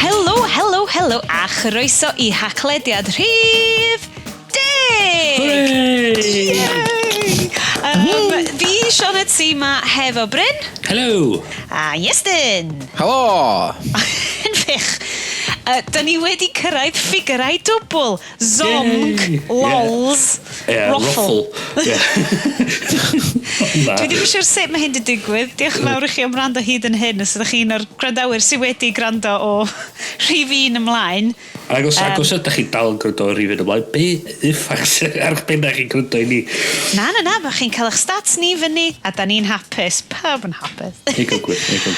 Helo, helo, helo, a chroeso i Haclediad rhif 10! Hooray! Yay! Fi, Sioned sy 'ma hefo Bryn. Helo! A Iestyn. Helo! Yn fych. Da ni wedi cyrraedd ffigurau dwbl. Zonk, Yay! lols, Yeah, roffle. Ruffle. Yeah. Na. Dwi ddim yn siŵr sut mae hyn 'di digwydd. Diolch yn fawr i chi am wrando hyd yn hyn os ydych chi'n o'r gwrandawyr sydd wedi gwrando o rhif un ymlaen. Ac os, ac os ydych chi dal yn gwrando ar rhif un ymlaen, be uffach sydd ar eich benna chi'n gwrando i ni? Na, na, na, mae chi'n cael eich stats ni fyny a da ni'n hapus. Pawb yn hapus. Digon gwir, digon gwir.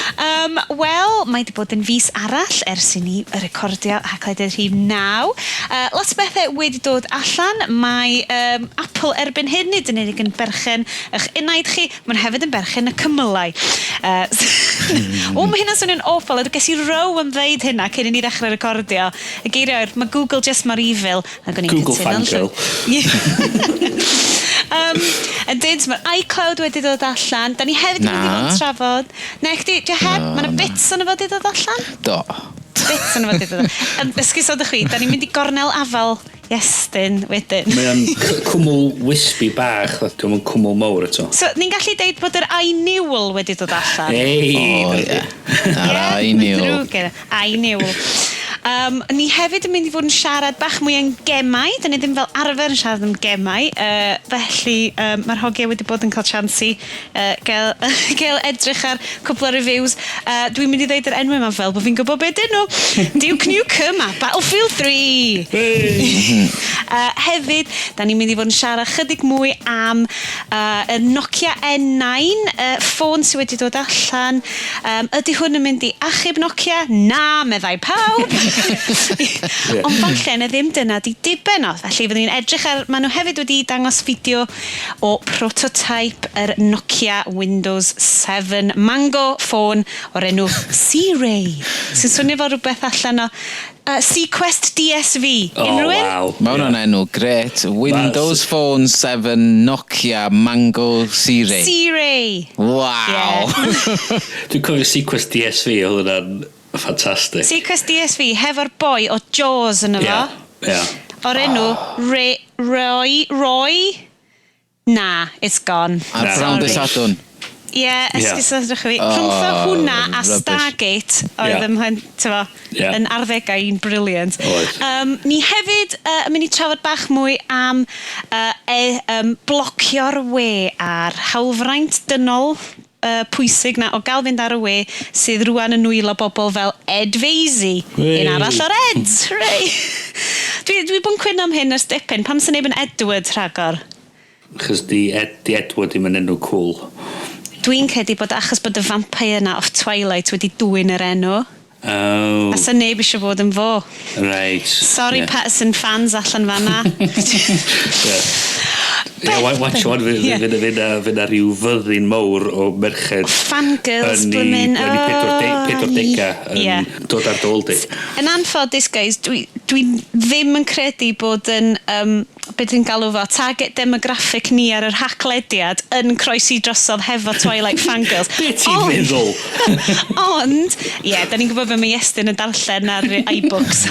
Wel, mae wedi bod yn fis arall ers i ni recordio Haclediad rhif 9. Lot o bethau wedi dod allan. Mae Apple erbyn hyn nid yn unig yn berchen eich enaid chi, maen nhw hefyd yn berchen y cymylau. O, mae hynna'n swnio'n awful. A ges i row am ddeud hynna cyn i ni ddechrau recordio. Y geiriau oedd, mae Google just mor evil. Ac o'n i'n Google cytuno'n fangirl. Yndyn, so mae'r iCloud wedi dod allan. Da ni hefyd yn mynd i fod yn Na. trafod. Na, chdi, di o heb? Na, Mae yna na. bits ono fo wedi dod allan? Do. Bits ono fo wedi dod allan. Esgusodwch fi, da ni'n mynd i gornel afal Iestyn wedyn. Mae o'n cwmwl wispy bach, dwi'n yn cwmwl mawr eto. So, ni'n gallu deud bod yr iNewell wedi dod allan? Ei! O, ie. Na'r Ie, iNewell. Drwg gen i. iNewell. Ni hefyd yn mynd i fod yn siarad bach mwy am gemau. Da ni ddim fel arfer yn siarad am gemau. Felly, mae'r hogiau wedi bod yn cael chance i gael edrych ar cwpl o reviews. Dwi'n mynd i ddeud yr enw yma fel bod fi'n gwybod beth dyn nhw. Duke Nukem a Battlefield 3. Hefyd, da ni'n mynd i fod yn siarad chydig mwy am y Nokia N9, ffôn sydd wedi dod allan. Ydy hwn yn mynd i achub Nokia? Na, meddai pawb. Ond falle na ddim dyna di diben o. Felly fyddwn ni'n edrych ar... Maen nhw hefyd wedi dangos fideo o prototype yr Nokia Windows 7 Mango ffôn o'r enw Sea-Ray. Sy'n swnio fel rhywbeth allan o seaQuest DSV. Oh, Unrhyw un? waw. Mae hwnna'n enw gret. Windows Phone 7 Nokia Mango Sea-Ray. Sea-Ray. Waw! Dwi'n cofio seaQuest DSV, oedd hwnna'n ffantastig. seaQuest DSV hefo'r boi o Jaws yn efo. Ie, ie. O'r enw Ray, Roy, Roy? Na, it's gone. Ar Na. Brown Sorry. Dydd Sadwrn. Ie, yeah, esgusodwch fi. Oh, Rhwngtho hwnna a rubbish. Stargate oedd ymhen, tyfo, yn arddegau un brilliant. Oedd. Ni hefyd yn mynd i trafod bach mwy am blocio'r we a'r hawlfraint dynol pwysig na o gael fynd ar y we sydd rwan yn nwylo bobl fel Ed Vaizey. Hey. Un arall o'r Eds. Hooray! Dwi bod yn cwyno am hyn ers dipyn. Pam sy'n neb yn Edward rhagor? Chos di Edward ddim yn enw cool. Dwi'n credu bod achos bod y vampire yna off Twilight wedi dwyn yr enw. Oh, A sa neb eisiau bod yn fo. Right. Sorry, Pattinson fans allan fanna. Yeah, watch one, fydd fydd na rhyw fyddin mawr o merched Fangirls yn blymyn. yn i 40au yn dod ar dy ôl di. Yn anffodus, guys, dwi ddim yn credu bod yn, be dwi'n galw fo, target demographic ni ar yr Haclediad yn croesi drosodd hefo Twilight fangirls. Be ti'n feddwl? Ond, ie, yeah, da ni'n gwybod be mae Iestyn yn darllen ar iBooks.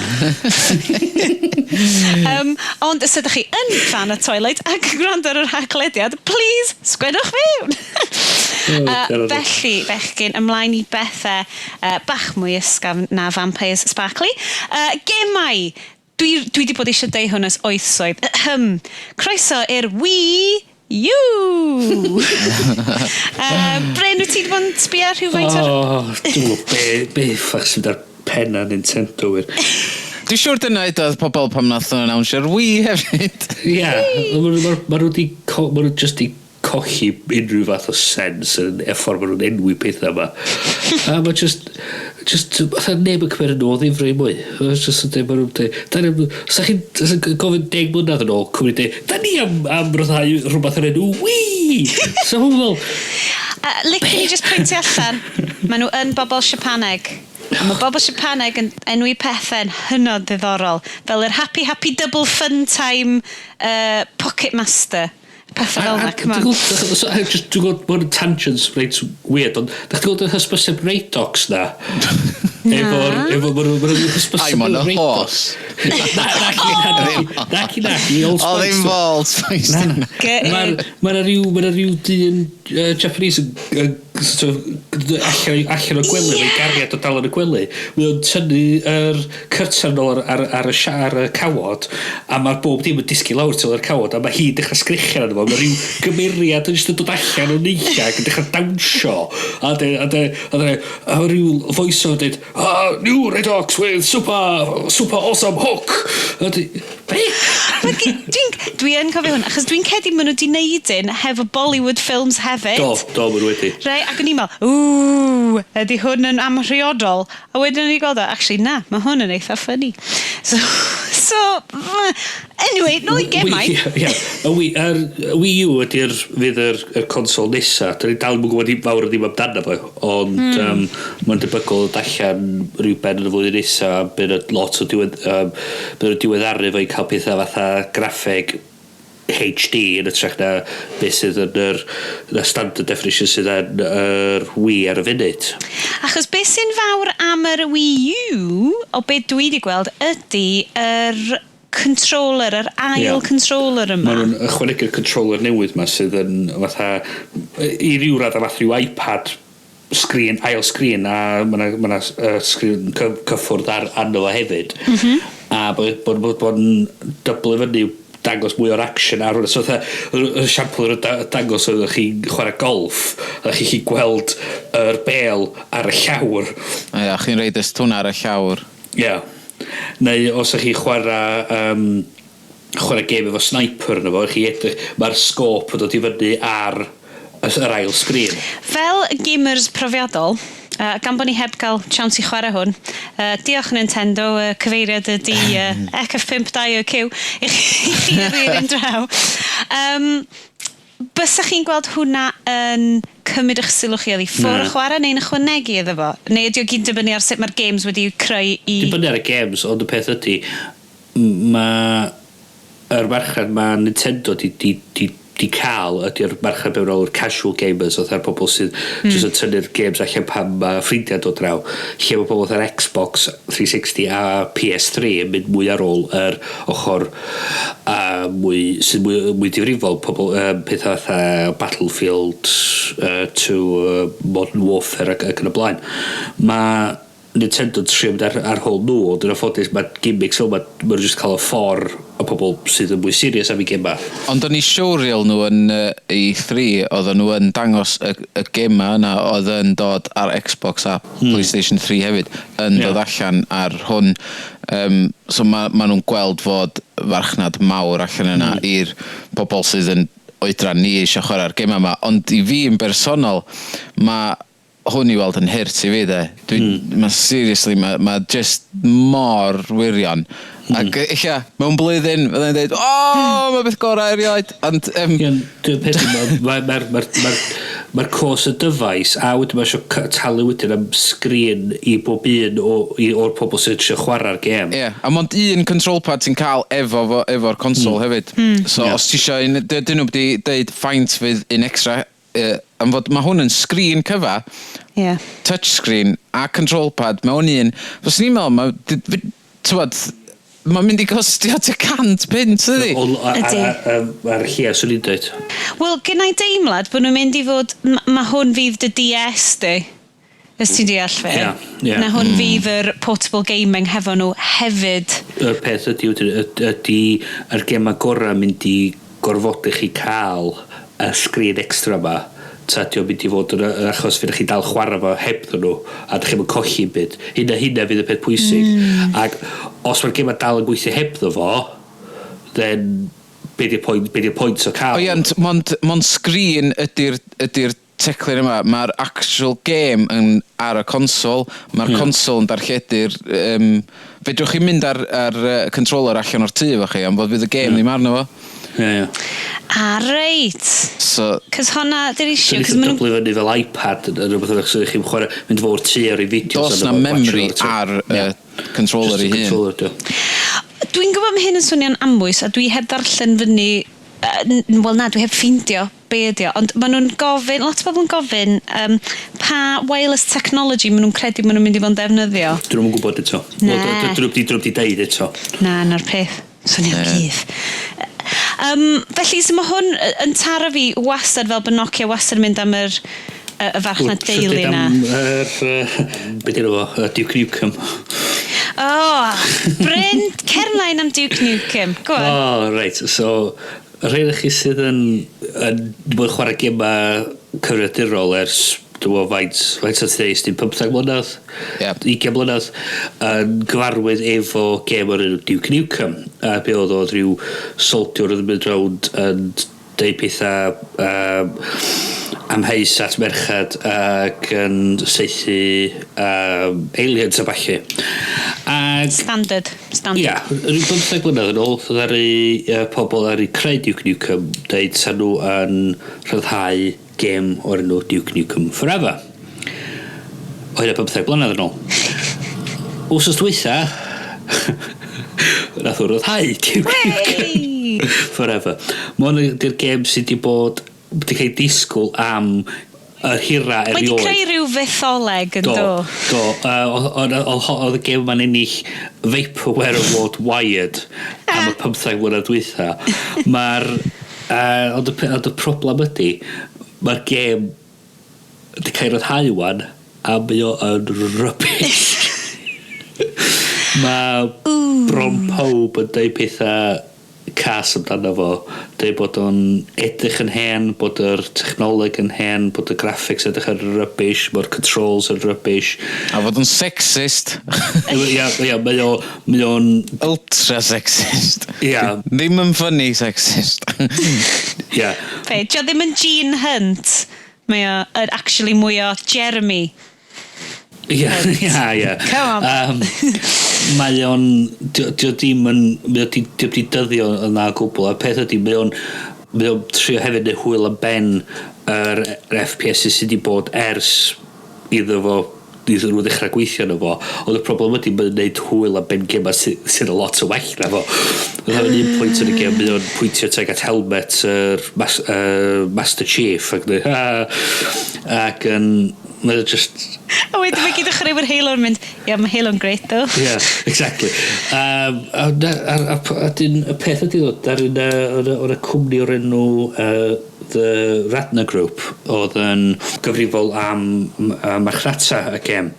Ond os ydych chi yn fan o Twilight ac yn gwrando ar yr Haclediad, please, sgwennwch fewn! Oh, Felly, bechgyn, ymlaen i bethau bach mwy ysgafn na Vampires Sparkly. Gemau! Dwi wedi bod eisiau deud hwn ers oesoedd. Ahem. Croeso i'r Wii U! Bryn, wyt ti wedi bod yn sbio ar rhywfaint o'r Oh, dwi'n gwybod be ffach sydd ar penna Nintendo wir. Dwi'n siŵr dyna edodd pobl pam nath nhw'n announceio'r Wii hefyd. Ie, ma' nhw just di colli unrhyw fath o sens yn y ffordd ma' nhw'n enwi pethau yma. A mae just, fatha neb yn cymryd nhw o ddifri mwy. It's just yn deud, ma' nhw'n deud, da ni, sa chi'n sa chi'n gofyn 10 mlynedd yn ôl, cymryd deud, da ni am ryddhau rhywbeth o'r enw Wii! So hwn fel, Licen i just pwyntio allan, maen nhw yn bobl Siapaneg. A mae bobl Siapaneg yn enwi pethau'n hynod ddiddorol. Fel yr Happy Happy Double Fun Time Pocket Master. Pethau fel yna, come on. Dwi'n gwybod bod yn tangents reit weird, ond dach chi'n gweld yr hysbyseb Radox na? Efo'r... Efo, ma' nhw'n hysbyseb I'm on a horse. Naci, naci, Old O, ddim Spice. Old Spice. Na, na. Mae 'na ryw, ma' 'na ryw dyn Japanese yn sort of, allan o'r gwely, yeah. Gariad o dal yn y gwely. Mae o'n tynnu yr curtain nôl ar y cawod, a mae'r bob dim yn disgyn lawr til yr cawod, a mae hi'n dechrau sgrechian arno fo. Mae rhyw gymeriad yn just yn dod allan o nunlla ac yn dechrau dawnsio. A rhyw voice o'n dweud, "Ah, new Radox with super, super awesome hook." A be? Dwi yn cofio hwn, achos dwi'n credu maen nhw wedi neud un hefo Bollywood films hefyd. Do, maen nhw wedi. Rei, ac o'n i'n meddwl, "Ww, ydy hwn yn amhriodol?" A wedyn o'n i'n gweld o, actually, na, mae hwn yn eitha funny. So, anyway, nôl i gemau. Ie. Y Wii U fydd yr consol nesa. Dyn ni dal yn gwybod fawr ddim amdano fo, ond mae'n debygol o dod allan rhyw ben yn y flwyddyn nesa. Bydd y lot o diwedd, bydd y diweddaru fo i cael pethau fatha graffeg HD yn hytrach na beth sydd yn yr standard definition sydd yn yr Wii ar y funud. Achos beth sy'n fawr am yr Wii U, o beth dwi wedi gweld, ydy yr controller, yr ail controller yma. Maen nhw'n ychwanegu'r controller newydd ma sydd yn fatha i ryw radd fath rhyw iPad screen, ail screen, a mae yna ma screen cyffwrdd arno fo hefyd. A bod yn dyblu fyny, dangos mwy o'r action ar hwnna. So fatha, yr esiampl yr dangos oedd chi'n chwarae golf, a chi chi gweld yr bel ar y llawr. Ia, chi'n reid y hwnna ar y llawr. Ie. Yeah. Neu os ydych chi'n chwarae game efo sniper yna fo, chi edrych, mae'r scope yn dod i fyny ar yr ail sgrin. Fel gamers profiadol, gan bod ni heb gael chance i chwarae hwn, diolch Nintendo, cyfeiriad ydy ECF52Q i chi yrru'r un draw. Bysach chi'n gweld hwnna yn cymryd eich sylw chi oddi ffwrdd Na. chwarae neu'n ychwanegu iddo fo? Neu ydy o gyd dibynnu ar sut mae'r games wedi creu i? Dibynnu ar y games, ond y peth ydy, mae yr marchnad mae Nintendo di cael ydy'r marchnad mewn ôl yr casual gamers, oedd pobl sydd just yn tynnu'r games allan pan mae ffrindiau dod draw, lle mae pobl fatha'r Xbox 360 a PS3 yn mynd mwy ar ôl yr ochr a mwy, sydd mwy difrifol, pobl, pethau fatha Battlefield 2, Modern Warfare ac yn y blaen. Mae Nintendo trio mynd ar hôl nhw, ond yn anffodus mae gimmicks fel ma nhw just cael y ffordd o pobl sydd yn mwy serious am eu gema. Ond o'n i showreel nhw yn E3, oedden nhw yn dangos y gema yna oedd yn dod ar Xbox a PlayStation 3 hefyd, yn dod allan ar hwn. So ma nhw'n gweld fod farchnad mawr allan yna i'r pobl sydd yn oedran ni eisiau chwarae'r gema yma. Ond i fi yn bersonol, mae hwn i weld yn hurt i fi de. Ma seriously, ma just mor wirion. Ac eich mewn blwyddyn, fyddai'n dweud, "O, oh, mae beth gorau erioed." Ond, Ie, dwi'n peth yma, mae'r ma, ma, ma, ma cost y dyfais, a wedyn mae eisiau talu wedyn am sgrin i bob un o'r pobl sy'n eisiau chwarae'r gêm. Ie, yeah, a mond un control pad ti'n cael efo'r console hefyd. So, os ti eisiau, dyn nhw wedi deud faint fydd un extra, am fod mae hwn yn sgrin cyfa, touchscreen a control pad mewn un. Fos ni'n meddwl, mae, t'wod, mae'n mynd i gostio tua 100 punt, ydy? Ydi. Ar y lle, swn i'n dweud. Wel, gen i deimlad bod nhw'n mynd i fod... Mae hwn fydd dy DS di. Ys ti'n deall fi? Ie, ie. Na hwn fydd yr portable gaming hefo nhw hefyd. Y peth ydy, wedyn, ydy yr gema gorau mynd i gorfodi chi cael y sgrin extra ma, ta di o'n mynd i fod yn achos fydd chi dal chwarae fo hebddyn nhw a dych chi'n colli byd. Hynna fydd y peth pwysig. Ac os mae'r gema dal yn gweithio hebddo fo, then be di'r pwynt o cael? O ie, ond mond sgrin ydy'r teclyn yma. Mae'r actual game yn, ar y console. Mae'r console yn darlledu'r... Fedrwch chi mynd ar controller allan o'r tŷ efo chi, ond fod fydd y game ddim arno fo. Ie, ie. A reit. So, Cos honna, di'r So issue. neith Cos o ma' nhw'n dyblu fyny fel iPad yn rhywbeth o'ch sydd chi'n chwarae, mynd fo'r tŷ ar ei fideos. Does na memory ar y controller ei hun. Controller, dio. Dwi'n gwybod mae hyn yn swnio'n amwys a dwi heb ddarllen fyny, wel na, dwi heb ffeindio be ydi o, ond maen nhw'n gofyn, lot o bobl yn gofyn pa wireless technology maen nhw'n credu maen nhw'n mynd i fod yn defnyddio. Dyn nhw'n gwybod eto. Na. Wel, dyn nhw'm 'di deud eto. Na, na'r peth. Swnio'n gudd. Felly, so mae hwn yn taro fi wastad fel bod Nokia wastad yn mynd am y farchnad deulu na. Am yr, be 'di enw fo? Duke Nukem. Oh, Bryn, cer mlaen am Duke Nukem. Go on. Oh, reit. So, y rhai chi sydd yn bod yn chwarae gema cyfrifiadurol ers, dwi'n gwybod faint o ddeis, dim 15 mlynedd, 20 mlynedd, yn gyfarwydd efo gêm o'r enw Duke Nukem. A be oedd rhyw soldiwr oedd yn mynd rownd yn deud pethau amheus at merched ac yn saethu aliens a ballu. Ac Standard. Standard. Ia, rhyw 15 mlynedd yn ôl, ddaru pobl ar eu creu Duke Nukem deud sa nhw yn rhyddhau gêm o'r enw Duke Nukem Forever. O hynna 15 blynedd yn ôl. Wsos dwytha, nath o ryddhau Duke Nukem Wey! Forever. Mae hwn ydy'r gêm sydd wedi bod, wedi cael ei disgwyl am yr hira Mae wedi erioed. creu rhyw fytholeg yn Do, do. do. Oedd y gêm yma'n ennill Vaporware Award Wired am y 15 mlynedd dwytha. Mae'r... Ond y problem ydy, mae'r gêm wedi cael ei ryddhau wan, a mae o yn rubbish. Mae bron pob yn deud pethau cas amdano fo. Deud bod o'n edrych yn hen, bod yr technoleg yn hen, bod y graphics edrych yn rubbish, mae'r controls yn rubbish. A fod yn sexist. Ia, mae o'n Ultra sexist. Ia. Ddim yn funny sexist. Ia. Be, dio ddim yn Gene Hunt. Mae o yn actually mwy o Jeremy. Ia. Come on. Mae o'n... Dio ddim yn... Mae o di dyddio yn dda o gwbl. A peth ydy, mae o'n trio hefyd neud hwyl am ben yr FPS sydd wedi bod ers iddo nhw ddechrau gweithio arno fo. Ond y problem ydy, mae'n neud hwyl am ben gema sydd yn lot o well na fo. Oedd o'n un pwynt yn y gem, mae o'n pwyntio tuag at helmet yr Master Chief ac, yn dweud, ac yn... Mae o just... A wedyn mae gyd o chwaraewyr Halo yn mynd, "Ia, mae Halo'n great though." Yeah, exactly. A dyn, y peth ydy ddod, ar un o'r cwmni o'r enw The Radnor Group oedd yn gyfrifol am marchnata y gem.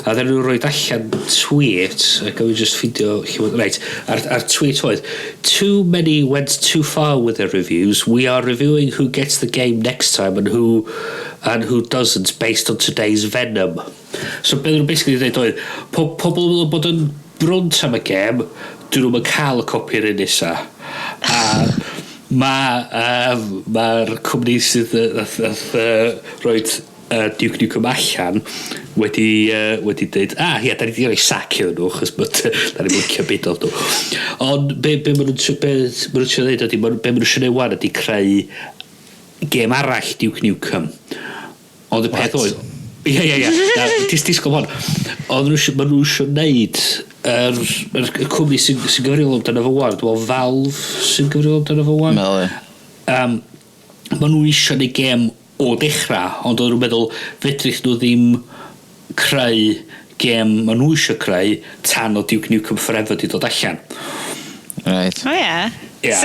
A ddyn nhw'n rhoi allan tweet, a gaf i just ffindio lle reit, a'r tweet oedd, "Too many went too far with their reviews. We are reviewing who gets the game next time and who doesn't based on today's venom." So beth nhw'n basically dweud oedd, pobl yn meddwl bod yn brwnt am y gem, dyn nhw'n cael y copi yr un nesa. A mae'r cwmni sydd nath roed Duke Nukem allan wedi dweud, "Ah, ia, da ni wedi rhoi sac iddyn nhw, achos bod da ni'n licio byd o'n nhw." Ond be ma nhw'n trio dweud ydy, be ma nhw'n trio neud wan ydy creu gêm arall Duke Nukem. Ond y peth What? oedd... Ia. Na, disgwyl hon. Ond ma nhw eisiau neud yr cwmni sy'n gyfrifol amdano fo wan, dwi'n meddwl Valve sy'n gyfrifol amdano fo wan. Meddwl, ie. Ma nhw eisiau neud gêm o dechrau, ond oedden nhw'n meddwl fedrith nhw ddim creu gêm ma nhw eisiau creu tan o Duke Nukem Forever di dod allan. Right. O ie. Ie.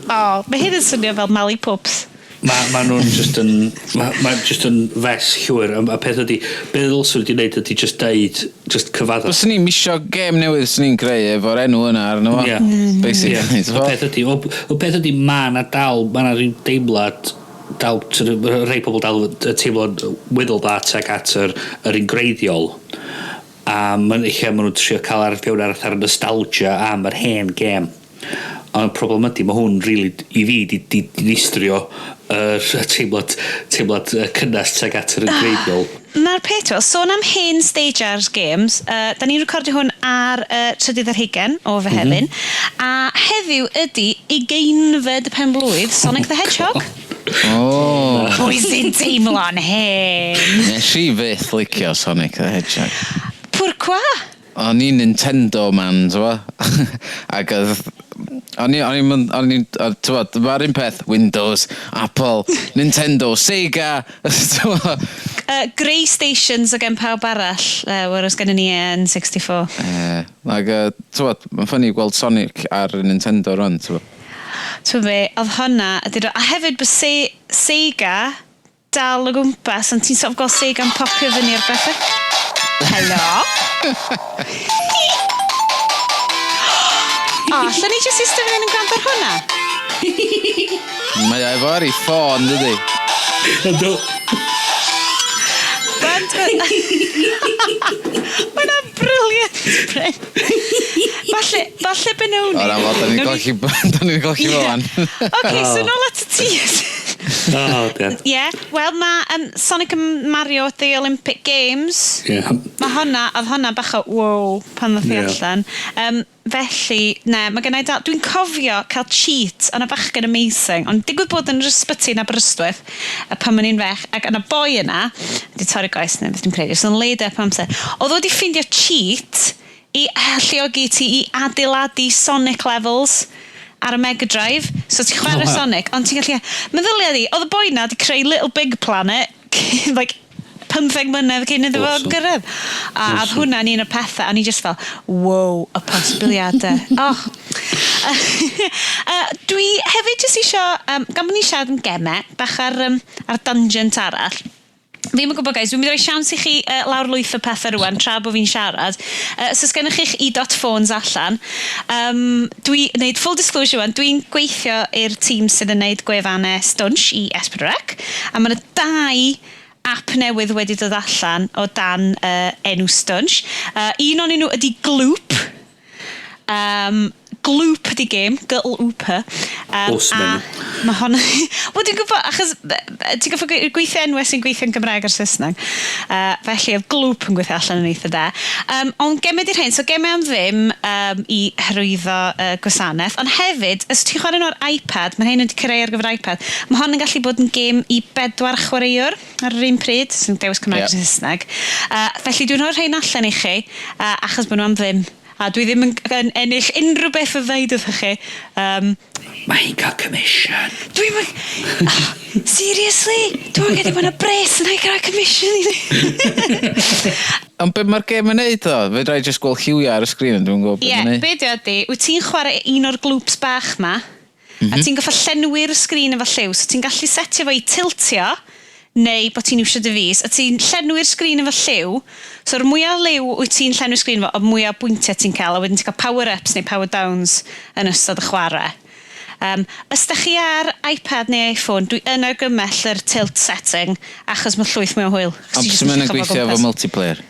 O, mae hyn yn swnio fel Mali Pwps. Mae ma nhw'n just yn... Mae ma just yn fes llwyr. A peth ydy, be ddylswn wedi wneud ydy just deud, just cyfadda. Byswn ni'n misio gêm newydd swn i'n creu efo'r enw yna arno fo. Ie. Basically. Ie. T'bo? Y peth ydy, o peth ydy, ma na dal, ma na rhyw deimlad dal, sort of, rhai pobl dal yn teimlo'n weddol dda tuag at yr un greiddiol. A ma'n lle ma nhw'n trio cael ar fewn ar fatha'r nostalgia am yr hen gêm. Ond y problem ydy, mae hwn really, i fi, di, di dinistrio yr teimlad, teimlad cynnes tuag at yr gwreiddiol. Mae'r peth, wel, sôn am hen stage games, da ni'n recordio hwn ar 23 o Fehefin, a heddiw ydy ugeinfed pen-blwydd Sonic the Hedgehog. O, Pwy sy'n teimlo'n hen? Nes i fyth licio Sonic the Hedgehog. Pourquoi? O'n i'n Nintendo man, t'bo? Ac oedd... O'n i'n, t'bo, mae'r un peth, Windows, Apple, Nintendo, Sega, t'bo? Grey Stations o gen pawb arall, whereas gen ni N64. Ac, t'bo, mae'n funny gweld Sonic ar Nintendo rwan, t'bo? Ti'n be, oedd hwnna, a hefyd bod Sega dal o gwmpas, ond ti'n sort of gweld Sega'n popio fyny ar bethau. Helo? O, allan ni jyst eistedd fan hyn yn gwrando ar hwnna? Mae o efo ar ei ffôn, dydy? Ydw. Gwrando. Mae hwnna'n brilliant, Bryn. Falle be nawn ni. O, na, wel, da ni'n golli fo wan. Oce, so nôl at y ti. O, de. Ie, wel mae Sonic and Mario at the Olympic Games. Mae hwnna, oedd hwnna bach o wow pan ddoth i allan. Felly, ne, mae gennai dal, dwi'n cofio cael cheat, o'na bachgen amazing, ond digwydd bod yn yr ysbyty yn Aberystwyth, a pan o'n i'n fech, ac yna boi yna, wedi torri goes neu beth dwi'n credu, so yn laid up amser, oedd o wedi ffeindio cheat i alluogi ti i adeiladu Sonic levels ar y Mega Drive. So ti'n chwarae Sonic, ond ti'n gallu... Meddylia di, oedd y boi na wedi creu Little Big Planet, like, 15 mlynedd cyn iddo fo gyrraedd. A oedd hwnna'n un o'r pethau, a ni just fel, wow, y posibiliadau. Oh. Dwi hefyd jyst isio, gan bod ni'n siarad am gemau, bach ar tangent arall, Fi'm yn gwybod, guys, dwi'n mynd i roi siawns i chi lawr lwyth o pethau rwan tra bod fi'n siarad. So os gennych chi'ch e-dot phones allan, dwi, wneud full disclosure rwan, dwi'n gweithio i'r tîm sydd yn neud gwefannau Stwnsh i S4C, a mae yna dau app newydd wedi dod allan o dan enw Stwnsh. Un o'n nhw ydy Gloop. Gloop ydy game, G-L-O-O-P. Awesome A enw. mae hwn... Wel, dwi'n gwybod, achos ti'n gwybod gweithio enwau sy'n gweithio yn Gymraeg a'r Saesneg. Felly, oedd Gloop yn gweithio allan yn eitha da. Ond gemau di'r hyn, so gemau am ddim i hyrwyddo gwasanaeth. Ond hefyd, os ti'n chwarae nhw ar iPad, mae hyn wedi creu ar gyfer iPad, mae hon yn gallu bod yn gêm i bedwar chwaraewr ar yr un pryd, sy'n dewis Cymraeg a Saesneg. Felly dwi'n rhoi'r rhain allan i chi, achos bod nhw am ddim. A dwi ddim yn ennill unrhyw beth o ddeud wrthych chi. Mae hi'n cael commission. Dwi'n mynd... Oh, seriously? Dwi'n credu bod yna bres yn ei gael commission i fi. Ond be mae'r gêm yn neud o? Fedra i just gweld lliwiau ar y sgrin ond dwi'n gwybod beth Ie, mae'n neud. be di ydi, wyt ti'n chwarae un o'r gloops bach ma, a ti'n goffa llenwi'r sgrin efo lliw, so ti'n gallu setio fo i tiltio, neu bod ti'n iwsio dy fys, a ti'n llenwi'r sgrin efo lliw, so'r mwyaf liw wyt ti'n llenwi'r sgrin efo, y mwyaf bwyntiau ti'n cael, a wedyn ti'n cael power-ups neu power-downs yn ystod y chwarae. Os da chi ar iPad neu iPhone, dwi yn argymell yr tilt setting, achos mae llwyth mwy o hwyl. Achos Ond ti jyst sut yn mae'n gallu gweithio chwarae efo gwmpas. multiplayer?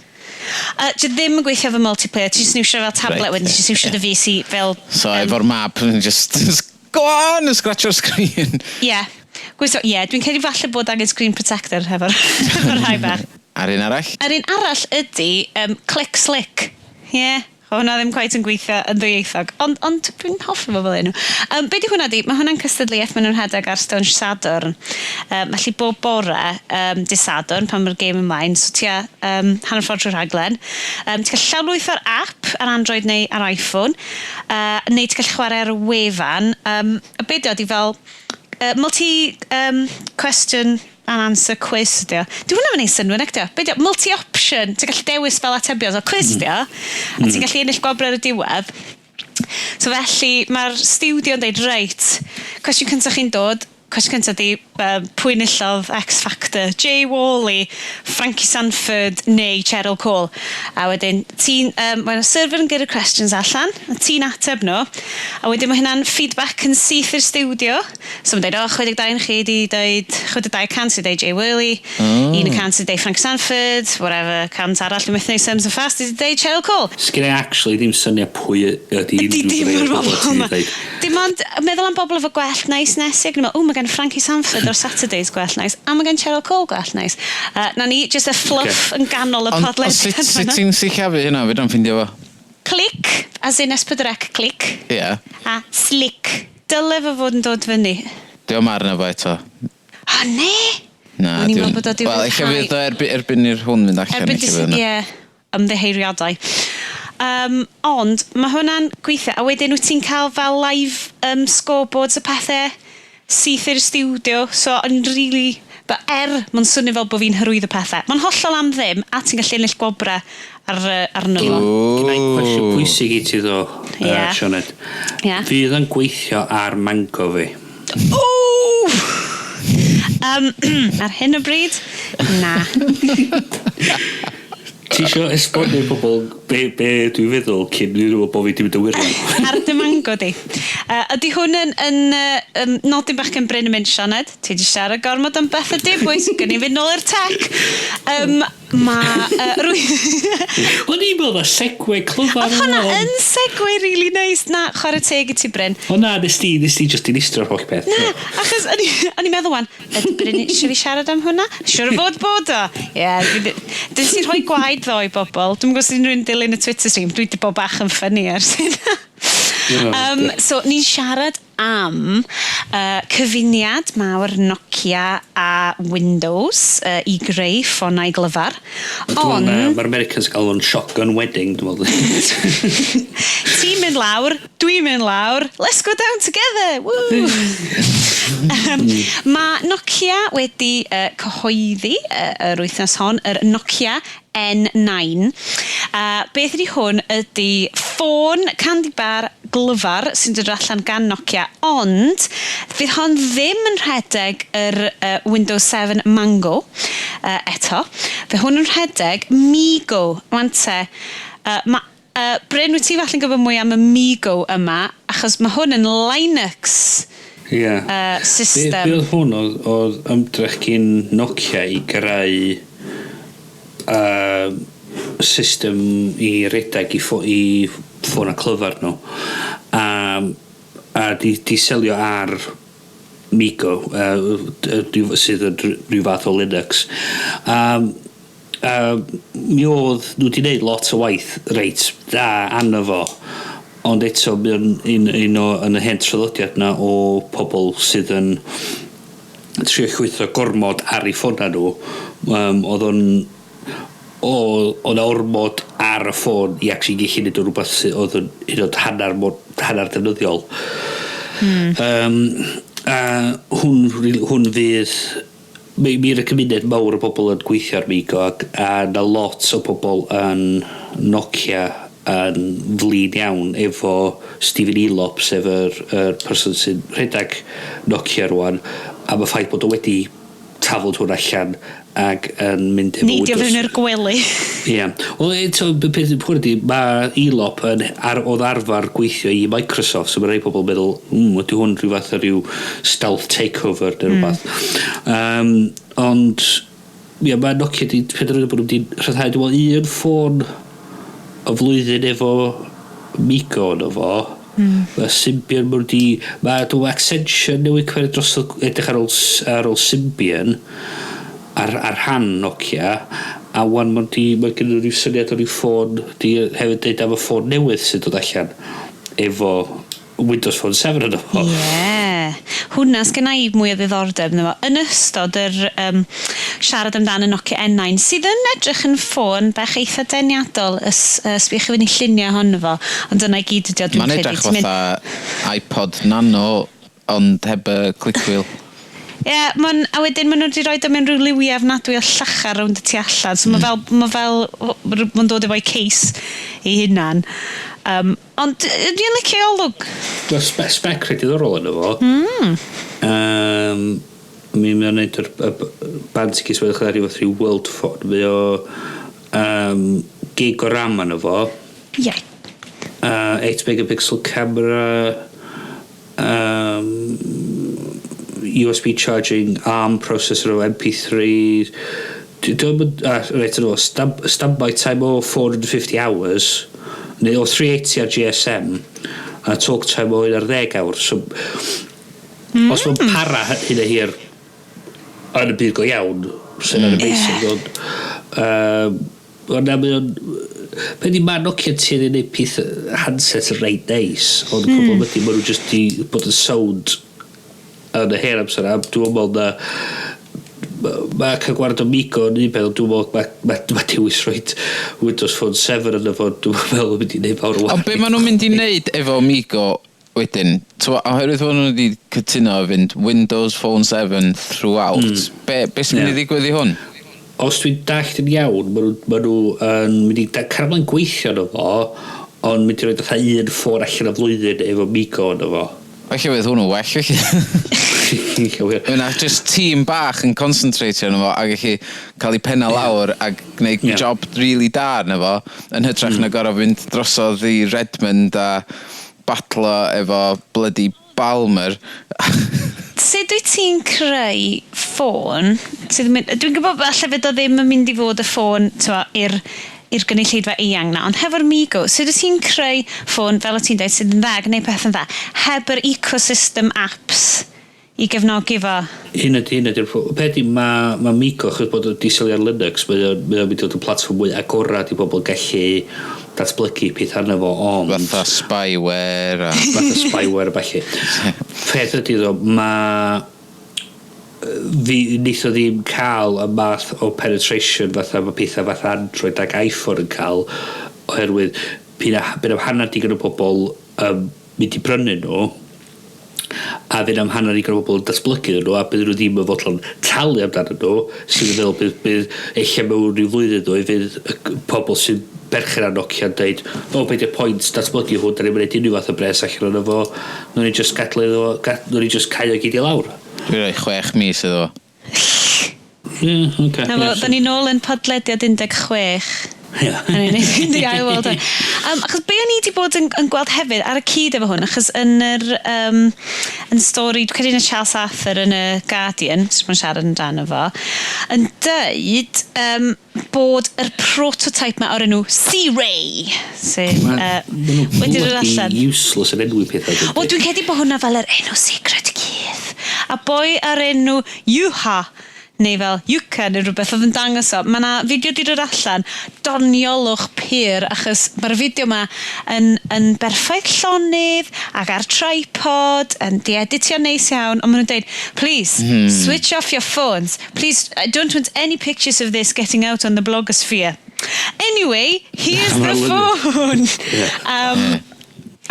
Dwi ddim yn gweithio efo multiplayer, ti jyst yn iwsio fel tablet wedyn, ti jyst yn iwsio dy fys i fel... So efo'r map, just go on, and scratch o'r screen. Ie. Yeah. Gweithio, ie, yeah, dwi'n credu falle bod angen screen protector efo'r rhai bach. A'r un arall? Yr un arall ydy Click Slick. Ie, yeah. Hwnna ddim quite yn gweithio yn ddwyieithog, ond dwi'n hoffi fo fel enw. Be di hwnna di? Mae hwnna'n cystadleuaeth maen nhw'n rhedeg ar Stwnsh Sadwrn. Felly bob bore dydd Sadwrn pan mae'r gêm ymlaen, so tua hanner ffordd trwy'r rhaglen. Ti'n gallu llawrlwytho'r app ar Android neu ar iPhone, neu ti'n gallu chwarae ar y wefan. A be di o, di fel multi question and answer quiz ydi o. Di hwnna'n mynd i synnwyr, nag di o? Be di o? Multi-option. Ti'n gallu dewis fel atebion. So quiz ydi o. A ti'n gallu ennill gwobr ar y diwedd. So felly mae'r studio yn dweud, reit, cwestiwn cyntaf chi'n dod, cwestiwn cyntaf di, pwy enillodd X Factor? Jay Worley, Frankie Sanford neu Cheryl Cole? A wedyn, ti'n, mae'r server yn gyrru questions allan, a ti'n ateb nhw, a wedyn mae hynna'n feedback yn syth i'r studio. So mae'n dweud, o, 62 chi di dweud, 62% sy'n dweud Jay Worley, 1% sy'n dweud Frank Sanford, whatever, cant arall, dwi'n methu neud sums yn fast, wedi dweud Cheryl Cole. Sgyn i actually ddim syniad pwy ydy Ydy unrhyw dim rai o'r o'r bobl bobl ti'n yma. dweud. Dim ond meddwl am bobl efo gwallt nice nesig. Ni'n meddwl, o, mae gen Frankie Sanford o'r Saturdays gwallt nice, a mae gen Cheryl Cole gwallt nice. Na ni, just y fluff yn ganol y Ond ond podlediad sut sut fan'na. ti'n sillafu hynna? Fedra i'm ffindio fo. Clic, as in S4C clic, Ie. a slick. Dyle fo fod yn dod fyny. Dio'm arno fo eto. O, ne? Na, O'n i'n dio'm- meddwl bod o 'di Wel, ella rhyddhau. fydd o erbyn i'r hwn fynd allan. Erbyn ella fydd yna. Ie, ymddiheuriadau. Ond mae hwnna'n gweithio, a wedyn wyt ti'n cael fel live scoreboards a pethau syth i'r studio, so yn really. But mae'n swnio fel bod fi'n hyrwyddo pethau. Mae'n hollol am ddim, a ti'n gallu ennill gwobrau arno fo. Gynna i cwestiwn pwysig i ti ddo, Sioned. Ie. Fydd yn gweithio ar Mango fi? Ww! Ar hyn o bryd, na. Ti isio esbonio i pobl be dwi'n feddwl cyn i nhw bod fi di mynd yn wirion? Ar dy Mango di. Ydy hwn yn nodyn bach gen Bryn yn mynd, "Sioned, ti di siarad gormod am bethau dibwys, gyn i fynd nôl i'r tech." Mae O'n i'n meddwl na segue clyfar. Oedd hwnna yn segue really nice. Na, chwarae teg i ti, Bryn. O na, nes ti just dinistrio'r holl beth. Na, achos o'n i'n meddwl wan, ydy Bryn eisiau fi siarad am hwnna? Siwr o fod bod o. Ie, yeah, dyn ti'n rhoi gwaed ddo i bobl. Dwi'n gwybod os unrhywun dilyn y Twitter stream, dwi wedi bod bach yn funny ers hynna. So, ni'n siarad am cyfuniad mawr Nokia a Windows i greu ffonau glyfar. Ond Ond, mae'r Americans yn gael o'n shotgun wedding, dwi'n meddwl. Ti'n mynd lawr, dwi'n mynd lawr, let's go down together, woo! Mae Nokia wedi cyhoeddi yr wythnos hon, yr Nokia N9. Beth ydy hwn ydy ffôn candy bar glyfar sy'n dod allan gan Nokia, ond fydd hon ddim yn rhedeg yr Windows 7 Mango eto. Fydd hwn yn rhedeg MeeGo. Wan te, Bryn, wyt ti falle'n gwybod mwy am y MeeGo yma, achos mae hwn yn Linux system. Be oedd hwn oedd ymdrech gyn Nokia i greu system i redag i ffôn a clyfar nhw. A di selio ar MeeGo, sydd yn rhyw fath o Linux. Mi oedd nhw wedi gwneud lot o waith reit da arno fo, ond eto mae o'n un o yn y hen traddodiad na o pobl sydd yn trio llwytho gormod ar eu ffôna nhw. Oedd o'n o 'na ormod ar y ffôn i actually gallu neud o rhywbeth sydd oedd yn hyd yn oed hanner defnyddiol. A hwn fydd mi y cymuned mawr o bobl yn gweithio ar MeeGo ac a na lot o bobl yn Nokia yn flin iawn efo Stephen Elop, sef yr person sy'n rhedeg Nokia rwan, am y ffaith bod o wedi taflud hwn allan ac yn mynd efo Neidio Windows. fewn i'r gwely. Ie. Wel, eto, y peth hwn ydi, mae Elop oedd arfer gweithio i Microsoft, so mae rhai pobl yn meddwl, ydy hwn rhyw fath o ryw stealth takeover neu rhywbeth. Ond, ie, mae Nokia di penderfynu bod nhw wedi rhyddhau, dwi'n meddwl, un ffôn y flwyddyn efo MeeGo yno fo. Mae Symbian, mae wedi. Mae dwi'n Accenture newydd cymryd dros edrych ar ôl Symbian ar rhan Nokia a wan mae gen nhw rhyw syniad o ryw ffôn di hefyd deud am y ffôn newydd sy'n dod allan efo Windows Phone 7 yno fo. Ie. Yeah. Hwnna sgynna i mwy o ddiddordeb ynddo fo. Yn ystod yr siarad amdano Nokia N9, sydd yn edrych yn ffôn bach eitha deniadol, sbïwch chi fyny lluniau ohono fo, ond dyna i gyd ydi o, dwi'n Mae'n credu. edrych Ti'n mynd- fatha iPod Nano, ond heb y click wheel. Ie, yeah, a wedyn maen nhw wedi rhoi o mewn rhyw liwiau ofnadwy o llachar rownd y tu allan. So mae fel, mae'n dod efo'i case. ei hunan. Ond dwi'n licio olwg. Mae spec reit diddorol yno fo. Mi mae'n neud yr band sy'n cys wedych rhyw fath rhyw world phone. Mae o gig o RAM arno fo. 8 megapixel camera, USB charging, ARM processor o MP3. Dwi'n reit yn ôl, standby time o 450 hours, neu o 380 ar GSM, a talk time o 11 awr. So, os mae'n para hyn a hir yn y byd go iawn, sy'n amazing, ond na, mae o'n... Be di, mae Nokia tueddu i wneud peth handset reit neis, ond y problem ydy, maen nhw just di bod yn sownd yn y hen amser, a dwi'n meddwl na mae cael gwared o MeeGo yn un peth, ond dwi'n meddwl ma dewis roed Windows Phone 7 yn efo, dwi'n meddwl yn mynd i wneud fawr o Ond be maen nhw'n mynd i wneud efo MeeGo wedyn, t'mo, oherwydd fod nhw wedi cytuno fynd Windows Phone 7 throughout, be sy'n mynd i ddigwydd i hwn? Os dwi'n dallt yn iawn, ma nhw yn mynd i cario mlaen gweithio arno fo, ond mynd i roed fatha un ffôn allan o flwyddyn efo MeeGo yno fo. Felly fydd hwnnw well, felly. Ie, wir. Yna just tîm bach yn concentrate arno fo a gallu cael ei penna lawr a gwneud job really da arno fo yn hytrach na gorfod fynd drosodd i Redmond a batlo efo bloody Balmer. Sut wyt ti'n creu ffôn sydd yn mynd? Dwi'n gwybod falle fydd o ddim yn mynd i fod y ffôn, t'mo', i'r gynulleidfa eang na, ond hefo'r MeeGo, sut wyt ti'n creu ffôn, fel o ti'n dweud, sydd yn dda, gwneud peth yn dda, heb yr ecosystem apps i gefnogi fo? Hyn ydy'r peth ydy, ma MeeGo, achos bod o'n seilio ar Linux, mae o'n mynd i fod yn platfform mwy agorad i bobl gallu datblygu peth arno fo, ond Fatha spyware a fatha spyware a ballu. Peth ydy ddo, mae fi wneith o ddim cael y math o penetration fatha mae pethau fatha Android ac iPhone yn cael, oherwydd bydd am hanner digon o bobl mynd i brynu nhw a fydd am hanner digon o bobl yn datblygu nhw a bydd nhw ddim yn fodlon talu amdano nhw, sydd yn feddwl bydd ella mewn rhyw flwyddyn ddwy fydd y pobl sy'n berchen ar Nokia yn deud, "O, beth yw'r pwynt datblygu hwn? Da ni'n mynd unrhyw fath o bres allan ono fo, nhw'n ni just gadlu iddo fo, nhw'n ni just cael o gyd i lawr." Dwi'n rhoi 6 mis iddo fo. Ie, oce. Na fo, da ni nôl yn podlediad 16. A ni'n mynd i ail weld hwn. Achos be o'n i wedi bod yn gweld hefyd ar y cyd efo hwn, achos yn yr yn stori, dwi'n credu yn y Charles Arthur yn y Guardian, sy'n bod yn siarad amdano fo, yn deud bod yr prototype ma o'r enw Sea-Ray, sydd wedi dod allan. Useless yn enwi pethau, dydi? O, dwi'n credu bod hwnna fel yr enw secret cudd. A boi ar enw Yuha, neu fel Yuka neu rhywbeth oedd yn dangos o. Mae yna fideo di dod allan, doniolwch pur, achos mae'r fideo yma yn berffaith llonydd ac ar tripod, yn di editio neis iawn, ond maen nhw'n dweud, "Please, switch off your phones. Please, I don't want any pictures of this getting out on the blogosphere. Anyway, here's the phone."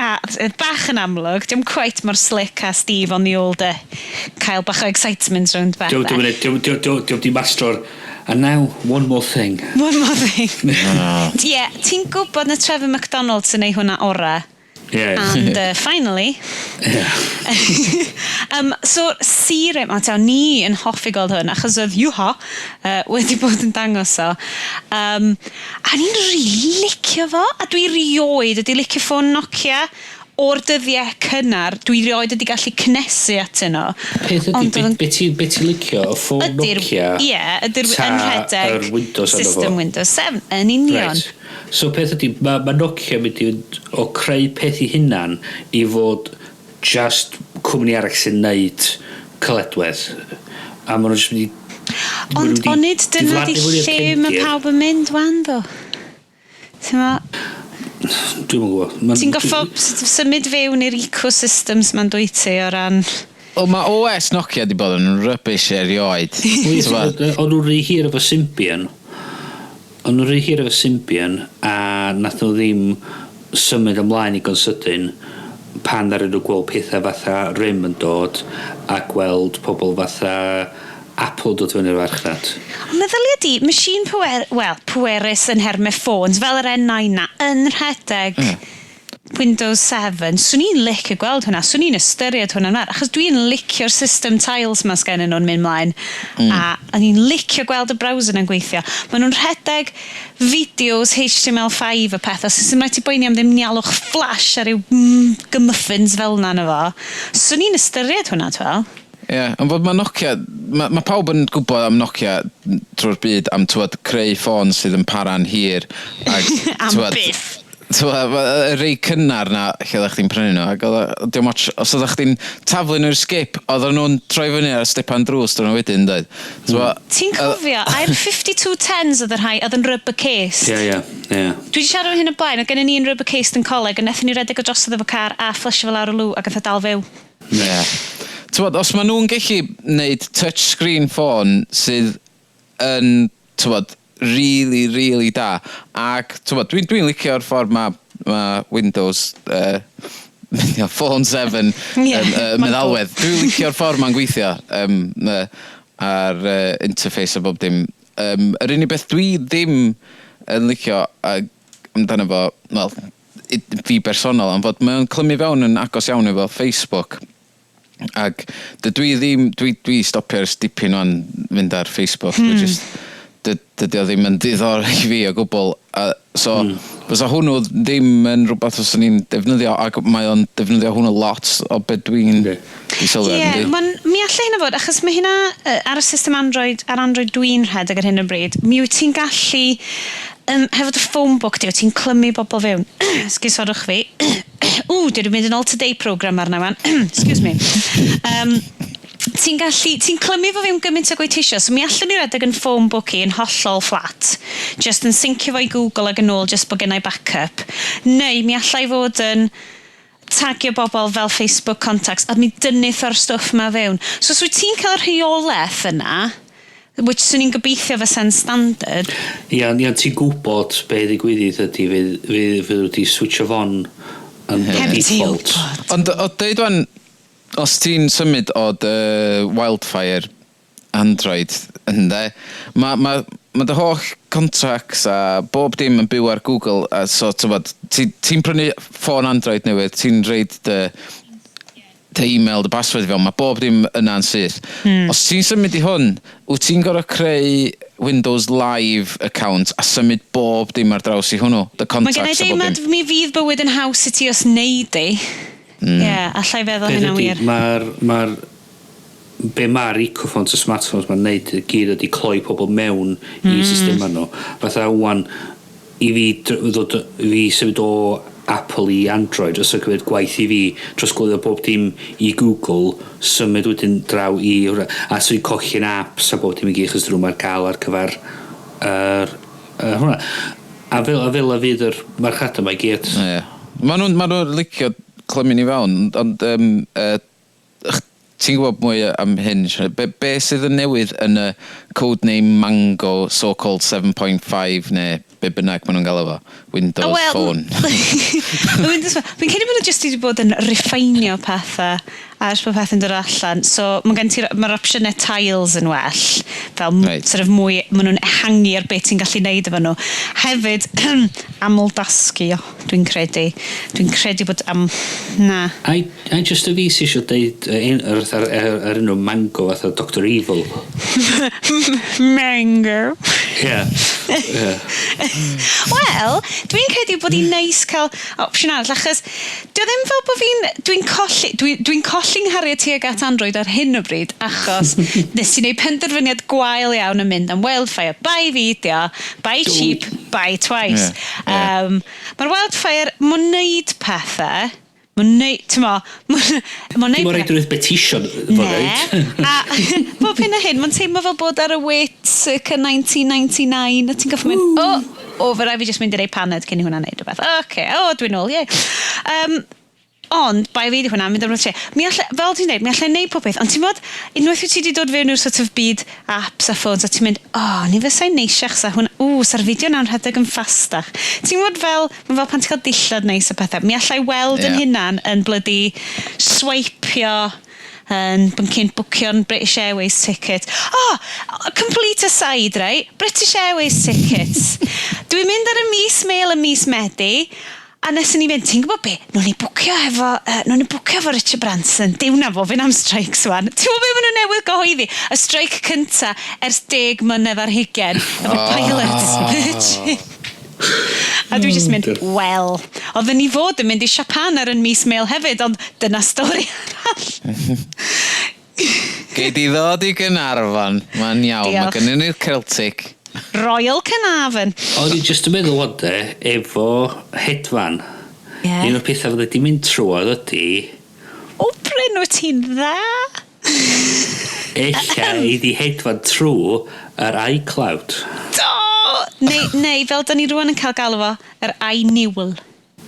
A bach yn amlwg, dim quite mor slick a Steve on the old cael bach o excitement rownd beth. Diolch di mastro'r "And now, one more thing." One more thing. Ie, yeah, ti'n gwybod na Trevor McDonald sy'n neud hwnna ora. And finally, so, Sea-Ray, ma, taw, ni yn hoffi gweld hwn, achos oedd Yuha wedi bod yn dangos o. A ni'n really licio fo, a dwi rioed wedi licio ffôn Nokia o'r dyddiau cynnar, dwi rioed wedi gallu cnesu atyn nhw. Peth ydy, Ond oedd be ti licio, y ffôn Nokia? Ie, ydy'r Ta yn rhedeg yr Windows arno fo? system Windows 7, yn union. Right. So peth ydy, ma Nokia mynd i fynd o creu peth i hunan i fod just cwmni arall sy'n neud caledwedd. A maen nhw'n just mynd i ma' nhw Ond 'di onid dyna di diflannu fwy o'r lle mae cefndir. pawb yn mynd wan ddo? Ti'n ma, Dwi'm yn gwybod. Ti'n goffo sort of symud fewn i'r ecosystems ma'n dwyt ti o ran O, mae OS Nokia di bod yn rubbish erioed. T'bo'? O'n nhw'n rhy hir efo Symbian. O'n nhw'n rhy hir efo Symbian a nath nhw ddim symud ymlaen i sydyn pan ddaru nhw gweld pethau fatha RIM yn dod a gweld pobl fatha Apple dod fyny'r farchnad. Ond meddylia di, machine pwer, well, pwerus yn nhermau ffôns, fel yr N9 na, yn rhedeg Windows 7. Swn i'n licio gweld hwnna, swn i'n ystyried hwnna'n fawr, achos dwi'n licio'r system tiles ma sgennyn nhw'n mynd mlaen. A o'n i'n licio gweld y browser yn gweithio. Maen nhw'n rhedeg fideos HTML5 a pethau, so sy'n rhaid ti boeni am ddim nialwch Flash a ryw gymuffins fel yna na fo. Swn i'n ystyried hwnna, twel. Ie, yeah, ond fod mae Nokia, mae pawb yn gwybod am Nokia trwy'r byd am, twod, creu ffôn sydd yn para'n hir. Ag, Am t'wod, byth. T'wod, y rei cynnar na lle oeddech chdi'n prynu nhw, ac oedd diolch ots, os oeddech chdi'n taflu nhw'r skip, oedden nhw'n troi fyny ar y stepan drws dyn nhw wedyn, dweud. T'wod, Ti'n cofio, ai'r 5210s oedd y rhai oedd yn rubber case? Ie. Dwi wedi siarad am hyn o blaen, oedd gennym ni un rubber case yn coleg, a nethon ni redeg o drosodd efo car a fflysio fe lawr y lw ac oedd o dal fyw. Ie. T'wod, os maen nhw'n gallu wneud touchscreen ffôn sydd yn, t'wod, really, really da, ac, t'wod, dwi'n licio'r ffordd mae ma Windows, Phone 7 Ie, yn mae'n meddalwedd. Dwi'n licio'r ffordd mae'n gweithio ar interface a bob dim. Yr unig beth dwi ddim yn licio amdano fo, wel, fi bersonol, ond fod mae'n clymu fewn yn agos iawn efo Facebook. Ac dydw i ddim, dwi stopio ers dipyn o'n fynd ar Facebook. Just, dydy o ddim yn diddorol i fi o gwbl. A, so, fysa hwnnw ddim yn rhywbeth fyswn i'n defnyddio, ac mae o'n defnyddio hwnnw lot o be dwi'n di sylwi Ie, ar, yndi? yeah, mi allai hynna fod, achos mae hynna ar y system Android, ar Android dwi'n rhedeg ar hyn o bryd, mi wyt ti'n gallu, hefo dy phone book di, wyt ti'n clymu bobl fewn. Esgusorwch fi. Ww, dwi'n mynd yn all today program arna wan. Excuse me. Ti'n gallu, ti'n clymu fo fewn gymaint o gweith tisio, so mi allwn ni redeg yn phone book i yn hollol flat, just yn syncio fo i Google ag yn ôl, just bod gennau backup. Neu mi allai fod yn tagio bobl fel Facebook contacts a mi dynnuth o'r stwff ma fewn. So os wyt ti'n cael rheolaeth yna, which swn i'n gobeithio fysa'n standard, Ia, ti'n gwybod be ddigwyddith ydy fydd wedi switcho fon yn Heb ti default. wybod. Ond o deud wan, os ti'n symud o dy Wildfire Android, ynde, mae ma, ma dy holl contacts a bob dim yn byw ar Google, a so t'mod, ti'n ti prynu ffôn Android newydd, ti'n reid dy email, dy password i fewn, mae bob dim yna'n syth. Os ti'n symud i hwn, wyt ti'n gorfod creu Windows Live account a symud bob dim ar draws i hwnnw, dy Mae gen i contacts a bob deimlad dim. mi fydd bywyd yn haws i ti os neud i. Ie, yeah, allai feddwl Peth hynna'n ydi, wir. Mae'r be mae'r ecophones a smartphones mae'n neud i gyd ydi cloi pobl mewn i systema nhw. Fatha wan, i fi ddod, i fi symud o Apple i Android, os yw'n cymryd gwaith i fi trosglwyddo bob dim i Google, symud wedyn draw i hwnna. A so i colli'n apps a bob dim i gyd, chos drwy mae'r gael ar gyfer yr hwnna. A fel a fydd yr marchnad yma i gyd. Ie. Ma nhw licio clymu ni fewn, ond ti'n gwybod mwy am hyn, Sianed? Be sydd yn newydd yn y codename Mango so-called 7.5 neu be bynnag maen nhw'n gael efo Windows Wel, Phone? Windows Phone. Fi'n credu bod nhw jyst wedi bod yn reffinio pethau a ers bod pethau'n dod allan. So mae gen ti, mae'r opsiynau tiles yn well. Fel sort of mwy, maen nhw'n ehangu ar beth ti'n gallu neud efo nhw. Hefyd, aml-dasgu, dwi'n credu. Dwi'n credu bod am... Na. Ai just y fi sy'n eisiau deud yr enw Mango fatha Dr Evil? Mango. Ie. Ie. Wel, dwi'n credu bod hi'n neis cael opsiwn arall, achos dio ddim fel bod fi'n... Dwi'n colli, dwi colli nghariad tuag at Android ar hyn o bryd, achos nes i wneud penderfyniad gwael iawn yn mynd am Wildfire. Buy video, buy cheap, buy twice. Ie, ie. Mae'r Wildfire, mae'n neud pethau, mae'n neud, ti'n mo, mae'n neud Dim o'r rhaid beth ti isio fo Ne. ddeud. A bob hyn a hyn, mae'n teimlo fel bod ar y wait circa 1999, a ti'n goffo mynd, o, fe rai fi jyst mynd i rei paned cyn i hwnna neud rhywbeth. Oce, o, dwi'n ôl, ie. Ond, bai fi di hwnna, mynd am rhywbeth. Mi alla, fel ti'n dweud, mi allai neud pob peth, ond ti'n bod, unwaith wyt ti wedi dod fewn i'r sort of byd apps a phones, a ti'n mynd, o, oh, ni fysai'n neisiach sa hwnna, ww, sa'r fideo na'n rhedeg yn ffastach. Ti'n bod fel, mae fel pan ti'n cael dillad neis a pethau, mi allai weld yn hunan yn blydi swipeio. Yn byncyn bwcio'n British Airways ticket. Oh, complete aside, right? British Airways tickets. Dwi'n mynd ar y mis Mêl y mis Medi, a nes i ni fynd, ti'n gwybod be, nhw'n ni bwcio efo, nhw'n ni bwcio efo Richard Branson, diw na fo, fynd am strikes wan. Ti'n gwybod be maen nhw newydd gyhoeddi? Y streic cynta ers 20 mlynedd, efo pilots Virgin. A dwi jyst mynd, wel, oedden ni fod yn mynd i Japan ar yn mis Mêl hefyd, ond dyna stori arall. Gei di ddod i Gynarfon. Mae'n iawn. Mae Diolch. gynnu ni'r Celtic. Royal Carnarvon. O'n i jyst yn meddwl wan de, efo hedfan. Un o'r pethau fydde di mynd trwodd ydy, O, Bryn, wyt ti'n dda? ella i di hedfan trwy yr iCloud. Do! Neu, fel da ni rwan yn cael galw fo, yr iNewl.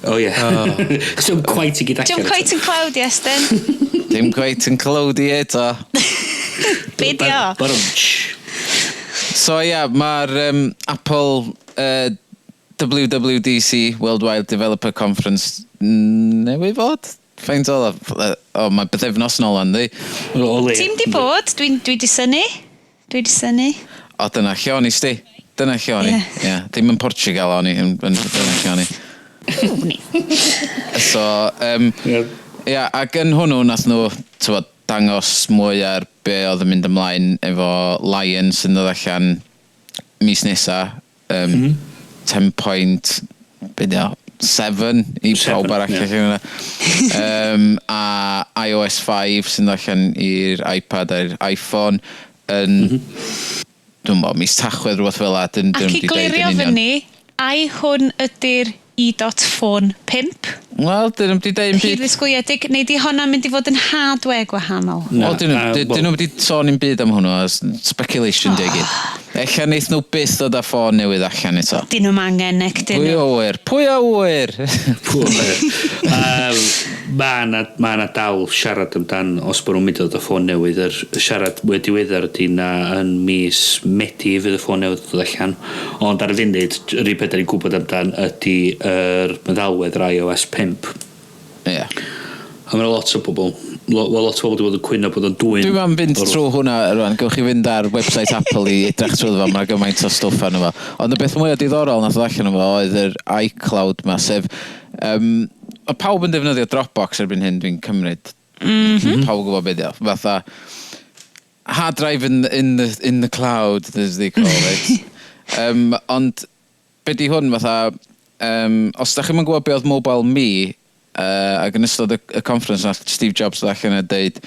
O ie. Cos dwi'n quite i gyd allan. Diolch quite yn cloud, Iestyn. Dim quite yn cloudy eto. Be di o? Barwmch. So ia, yeah, mae'r Apple WWDC, Worldwide Developer Conference, newydd fod? Faint oedd o? O, mae bythefnos nôl yndi? O le. Ti'n di bod? Dwi di synnu. Dwi di synnu. O, dyna lle o'n i, sti. Dyna lle o'n i. Ie. Yeah. Ddim yn Portugal o'n i, dyna lle o'n i. Ww, ni. So, ia, ac yn hwnnw nath nhw, t'wod, dangos mwy ar be oedd yn mynd ymlaen efo Lion sy'n dod allan mis nesa. 10 point, be di o, 7 i Seven, pawb arall allan yna. A iOS 5 sy'n dod allan i'r iPad a'r iPhone yn, dwi'n meddwl, mis Tachwedd, rhywbeth fel la. Dyn, Ac i glirio fyny, ai hwn ydy'r i.phone 5? Wel, dyn nhw'n di deud yn Hir byd. ddisgwyliedig, neu di hwnna'n mynd i fod yn hardware gwahanol? Na, O, dyn nhw dyn nhw wedi sôn i'm byd am hwnnw, speculation di gyd. Ella neith nhw byth ddod â ffôn newydd allan eto. Dyn nhw'n angen, nec dyn Pwy nhw. a wyr? Pwy a wyr? Ma na dal siarad amdan os bod nhw'n mynd i ddod â ffôn newydd. Yr siarad mwy diweddar ydy na yn mis Medi fydd y ffôn newydd dod allan. Ond ar y funud, yr un peth da ni'n gwybod amdan ydy yr meddalwedd yr iOS 5. A mae'n lot o bobl, wel, lot o bobl wedi bod yn cwyno bod o'n dwyn. Dwi'n am fynd trwy hwnna rwan, gewch chi fynd ar website Apple i edrych trwy fo, mae gymaint o stwff arno fo. Ond y beth mwyaf diddorol nath ddod allan o fo oedd yr iCloud ma, sef, mae pawb yn defnyddio Dropbox erbyn hyn, dwi'n cymryd. Pawb yn gwybod beth yw. Fatha, hard drive in the cloud, as they call it. Ond be di hwn fatha, os da chi'm yn gwybod be oedd Mobile Me, ac yn ystod y conference nath Steve Jobs ddod allan a deud,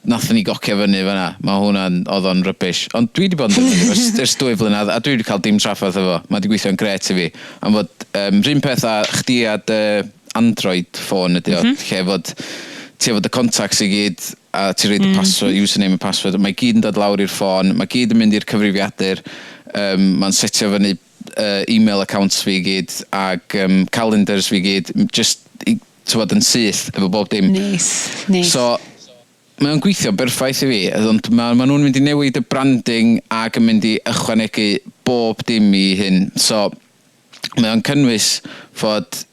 nathon ni gocio fyny fyna, mae hwnna'n, oedd o'n rubbish. Ond dwi wedi bod yn defnyddio ers 2 flynedd, a dwi wedi cael dim trafferth efo. Mae wedi gweithio'n gret i fi. Am fod, rhywun peth a chdi a dy Android ffôn ydi o, lle fod ti efo dy contacts i gyd, a ti'n rhoid y password, username a password, mae gyd yn dod lawr i'r ffôn, mae gyd yn mynd i'r cyfrifiadur, mae'n setio fyny email accounts fi i gyd, ag calendars fi i gyd, just i, t'wod, yn syth efo bob dim. Neis, neis. So, mae o'n gweithio berffaith i fi, ond ma nhw'n mynd i newid y branding ac yn mynd i ychwanegu bob dim i hyn. So, mae o'n cynnwys fod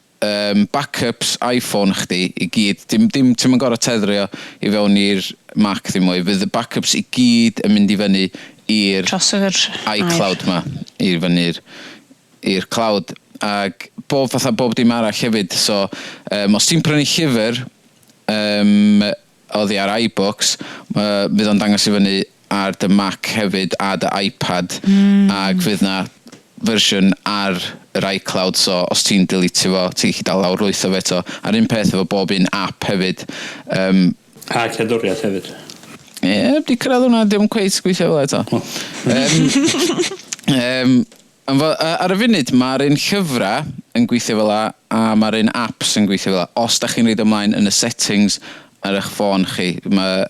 backups iPhone chdi i gyd, dim, ti'n mynd gorau tethrio i fewn i'r Mac ddim mwy, fydd y backups i gyd yn mynd i fyny i'r Dros yr iCloud ma, i fyny'r i'r cloud. Ac bob fatha bob dim arall hefyd. So, os ti'n prynu llyfr oddi ar iBooks, fydd o'n dangos i fyny ar dy Mac hefyd a dy iPad. Ac fydd na fersiwn ar yr iCloud, so os ti'n deletio fo, ti'n gallu dal lawr lwytho fo eto. A'r un peth efo bob un app hefyd. A cerddoriaeth hefyd. Ie, yeah, di cyrraedd hwnna, dim cweit gweithio fel eto. Ar y funud, mae'r un llyfrau yn gweithio fel la, a mae'r un apps yn gweithio fel la. Os da chi'n rhoid ymlaen yn y settings ar eich ffôn chi, mae,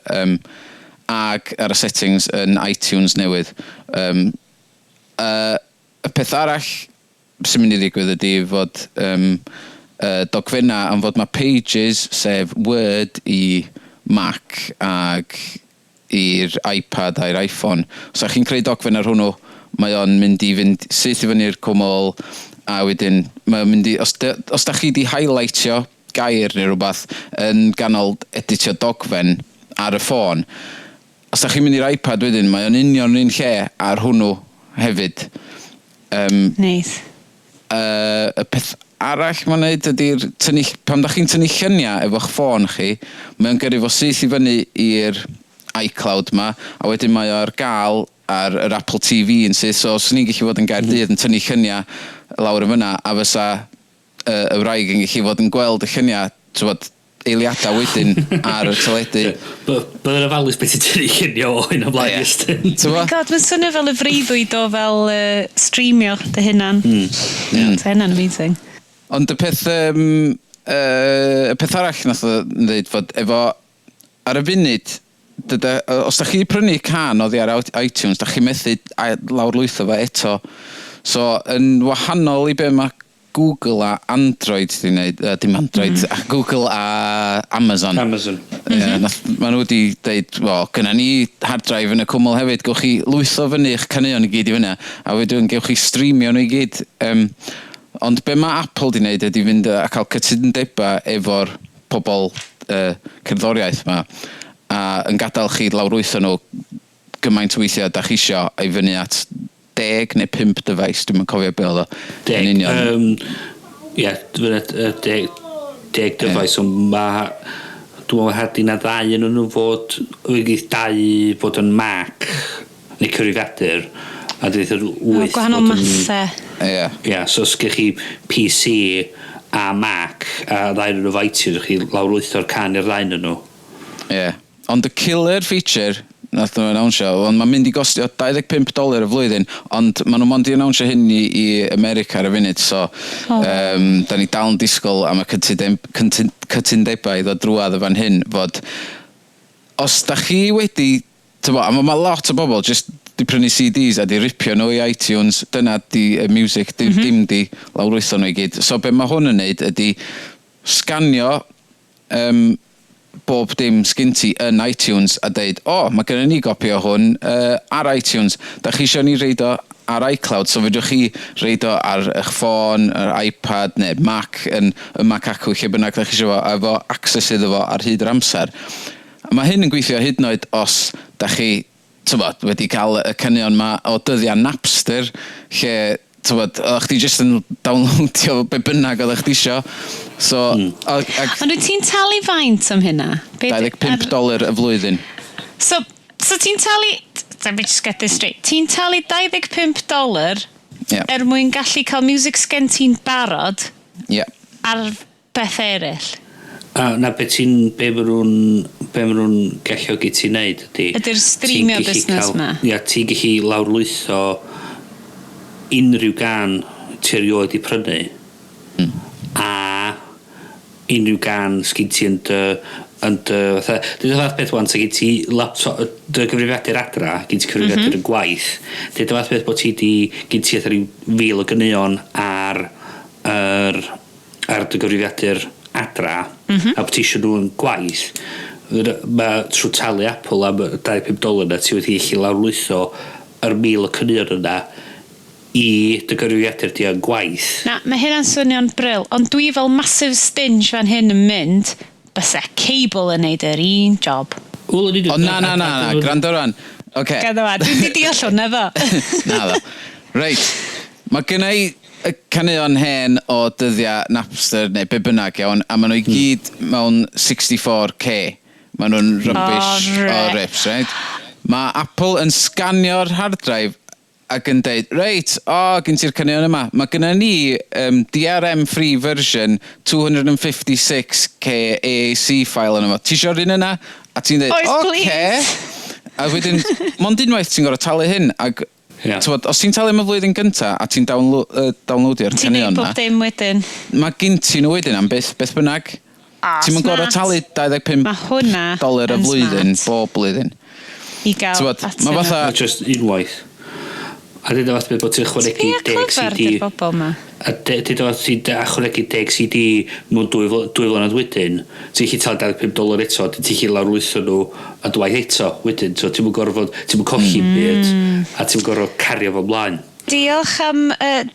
ag ar y settings yn iTunes newydd. Y peth arall sy'n mynd i ddigwydd ydy fod dogfenna am fod mae Pages, sef Word i Mac ag i'r iPad a'r iPhone. Os ydych chi'n creu dogfen ar hwnnw, mae o'n mynd i fynd syth i fyny'r cwmwl a wedyn mae'n mynd i, os da chi di highlightio gair neu rhywbeth yn ganol editio dogfen ar y ffôn. Os da chi'n mynd i'r iPad wedyn, mae o'n union yr un lle ar hwnnw hefyd. Neis. Y peth arall mae'n neud ydy'r tynnu, pan da chi'n tynnu lluniau efo'ch ffôn chi, mae'n gyrru fo syth i fyny i'r iCloud ma, a wedyn mae o ar gael ar yr Apple TV yn syth. So, os ni'n gallu fod yn Gaerdydd yn tynnu lluniau lawr yn fyna, a fysa y wraig yn gallu fod yn gweld y lluniau, t'wbod, eiliadau wedyn ar y teledu. Bydd yn ofalus beth ti'n tynnu lluniau o hyn ymlaen, Iestyn. T'bo? Oh my God, mae'n swnio fel y freuddwyd o fel streamio dy hunan. So hynna'n amazing. Ond y peth arall nath o ddeud fod efo ar y funud, dyda, os da chi prynu cân oddi ar iTunes, da chi methu lawrlwytho fo eto. So, yn wahanol i be mae Google a Android di wneud, dim Android, a Google a Amazon. Amazon. Ie, nath, ma nhw wedi deud, "Wel, gynna ni hard drive yn y cwmwl hefyd, gewch chi lwytho fyny eich caneuon i gyd i fyny, a wedyn gewch chi streamio nhw i gyd." Ond be mae Apple di wneud ydy fynd a cael cytundebau efo'r pobl cerddoriaeth ma, a yn gadael chi lawrlwytho nhw gymaint weithiau da chi isio i fyny at 10 neu 5 device, dwi'n cofio be oedd o. 10. Yn union. Ie, 10 device, ond ma, dwi'n meddwl hadi na ddau yn nhw fod, wedi dau fod yn Mac neu cyfrifiadur, a dweud yr wyth Gwahanol fod yn mathau. Ie. Ie, so os gych chi PC a Mac a ddau yn nhw efo iTunes, chi lawrlwytho'r cân i'r ddau yn nhw. Ie. Ond y killer feature nath nhw announsio, ond mae'n mynd i gostio 25 dolar y flwyddyn, ond maen nhw mond i announsio hyn i America ar y funud, so Oh. da ni dal yn disgwyl am y cytundebau i ddod drwadd y fan hyn, fod os da chi wedi, t'bo, a mae ma lot o bobl just di prynu CDs a di ripio nhw i iTunes, dyna di y music, di, dim di lawrlwytho nhw i gyd. So be mae hwn yn neud ydy sganio bob dim sgin ti yn iTunes a deud, "O, oh, mae gennym ni gopi o hwn ar iTunes. Da chi eisiau ni roid o ar iCloud?" So fedrwch chi roid o ar eich ffôn, yr iPad neu Mac, yn y Mac acw, lle bynnag da chi eisiau fo, a efo access iddo fo ar hyd yr amser. A mae hyn yn gweithio hyd yn oed os da chi, t'bod, wedi cael y caneuon ma o dyddiau Napster, lle, t'bod, oeddech chdi jyst yn downloadio be bynnag oeddech chdi isio. So, Ond wyt ti'n talu faint am hynna? 25 dolar y flwyddyn. So ti'n talu. Let me just get this straight. Ti'n talu 25 dolar er mwyn gallu cael music sgen ti'n barod ar beth eraill? A na be ti'n, be ma nhw'n galluogi ti'n neud ydy Ydy'r streamio ti'n gallu busnes 'ma? Ia, ti'n gallu lawrlwytho unrhyw gân ti erioed i prynu a unrhyw gân sgyn ti yn dy fatha, dydy fath beth wan, sa gen ti laptop, dy gyfrifiadur adra, gen ti cyfrifiadur yn gwaith, dydy fath beth bod ti di, gen ti fatha ryw 1,000 o ganeuon ar dy gyfrifiadur adra, a bod ti eisiau nhw yn gwaith, mae trwy talu Apple am 25 dolar na, ti wedi gallu lawrlwytho yr 1,000 o caneuon yna i dy gyfrifiadur di yn gwaith. Na, mae hynna'n swnio'n brill, ond dwi fel massive stinge fan hyn yn mynd, bysa cable yn neud yr un job. Wel, o'n i'n O, na, na, na, na, gwrando rwan. Oce. Gadw a, dwi'n di deall hwnna ddo. Na ddo. Reit, mae gynna i y caneuon hen o dyddiau Napster neu be bynnag, iawn, a maen nhw i gyd mewn 64K. Maen nhw'n rubbish O, o reit. rips, right? Mae Apple yn sganio'r hard drive ac yn deud, "Reit, o, gen ti'r caneuon yma. Mae gennym ni DRM free version 256K AAC file yna fo. Ti eisiau'r un yna?" A ti'n deud, Oes, "Oce." please. A wedyn, mond unwaith ti'n gorfod talu hyn, ac t'wod, os ti'n talu am y flwyddyn gynta a ti'n downloadio'r Ti'n neud caneuon bob na, dim wedyn. mae gyn ti nhw wedyn am byth, beth bynnag. Ah, Ti'n mynd gorfod smart. talu 25 Mae hwnna dolar y yn flwyddyn, smart. bob blwyddyn. I gael T'wod, atyn ma' nhw. fatha- Just unwaith. A dyd o fath beth bod ti'n ychwanegu Sbia 10 clyfar CD. di'r bobl ma. A dyd o fath ti'n ychwanegu 10 CD mewn 2 flynedd wedyn, ti'n gallu talu 25 dolar eto, ti'n gallu lawrlwytho nhw a dwaith eto wedyn. So ti'n gorfod, ti'n colli byd, a ti'n gorfod cario fo ymlaen. Diolch am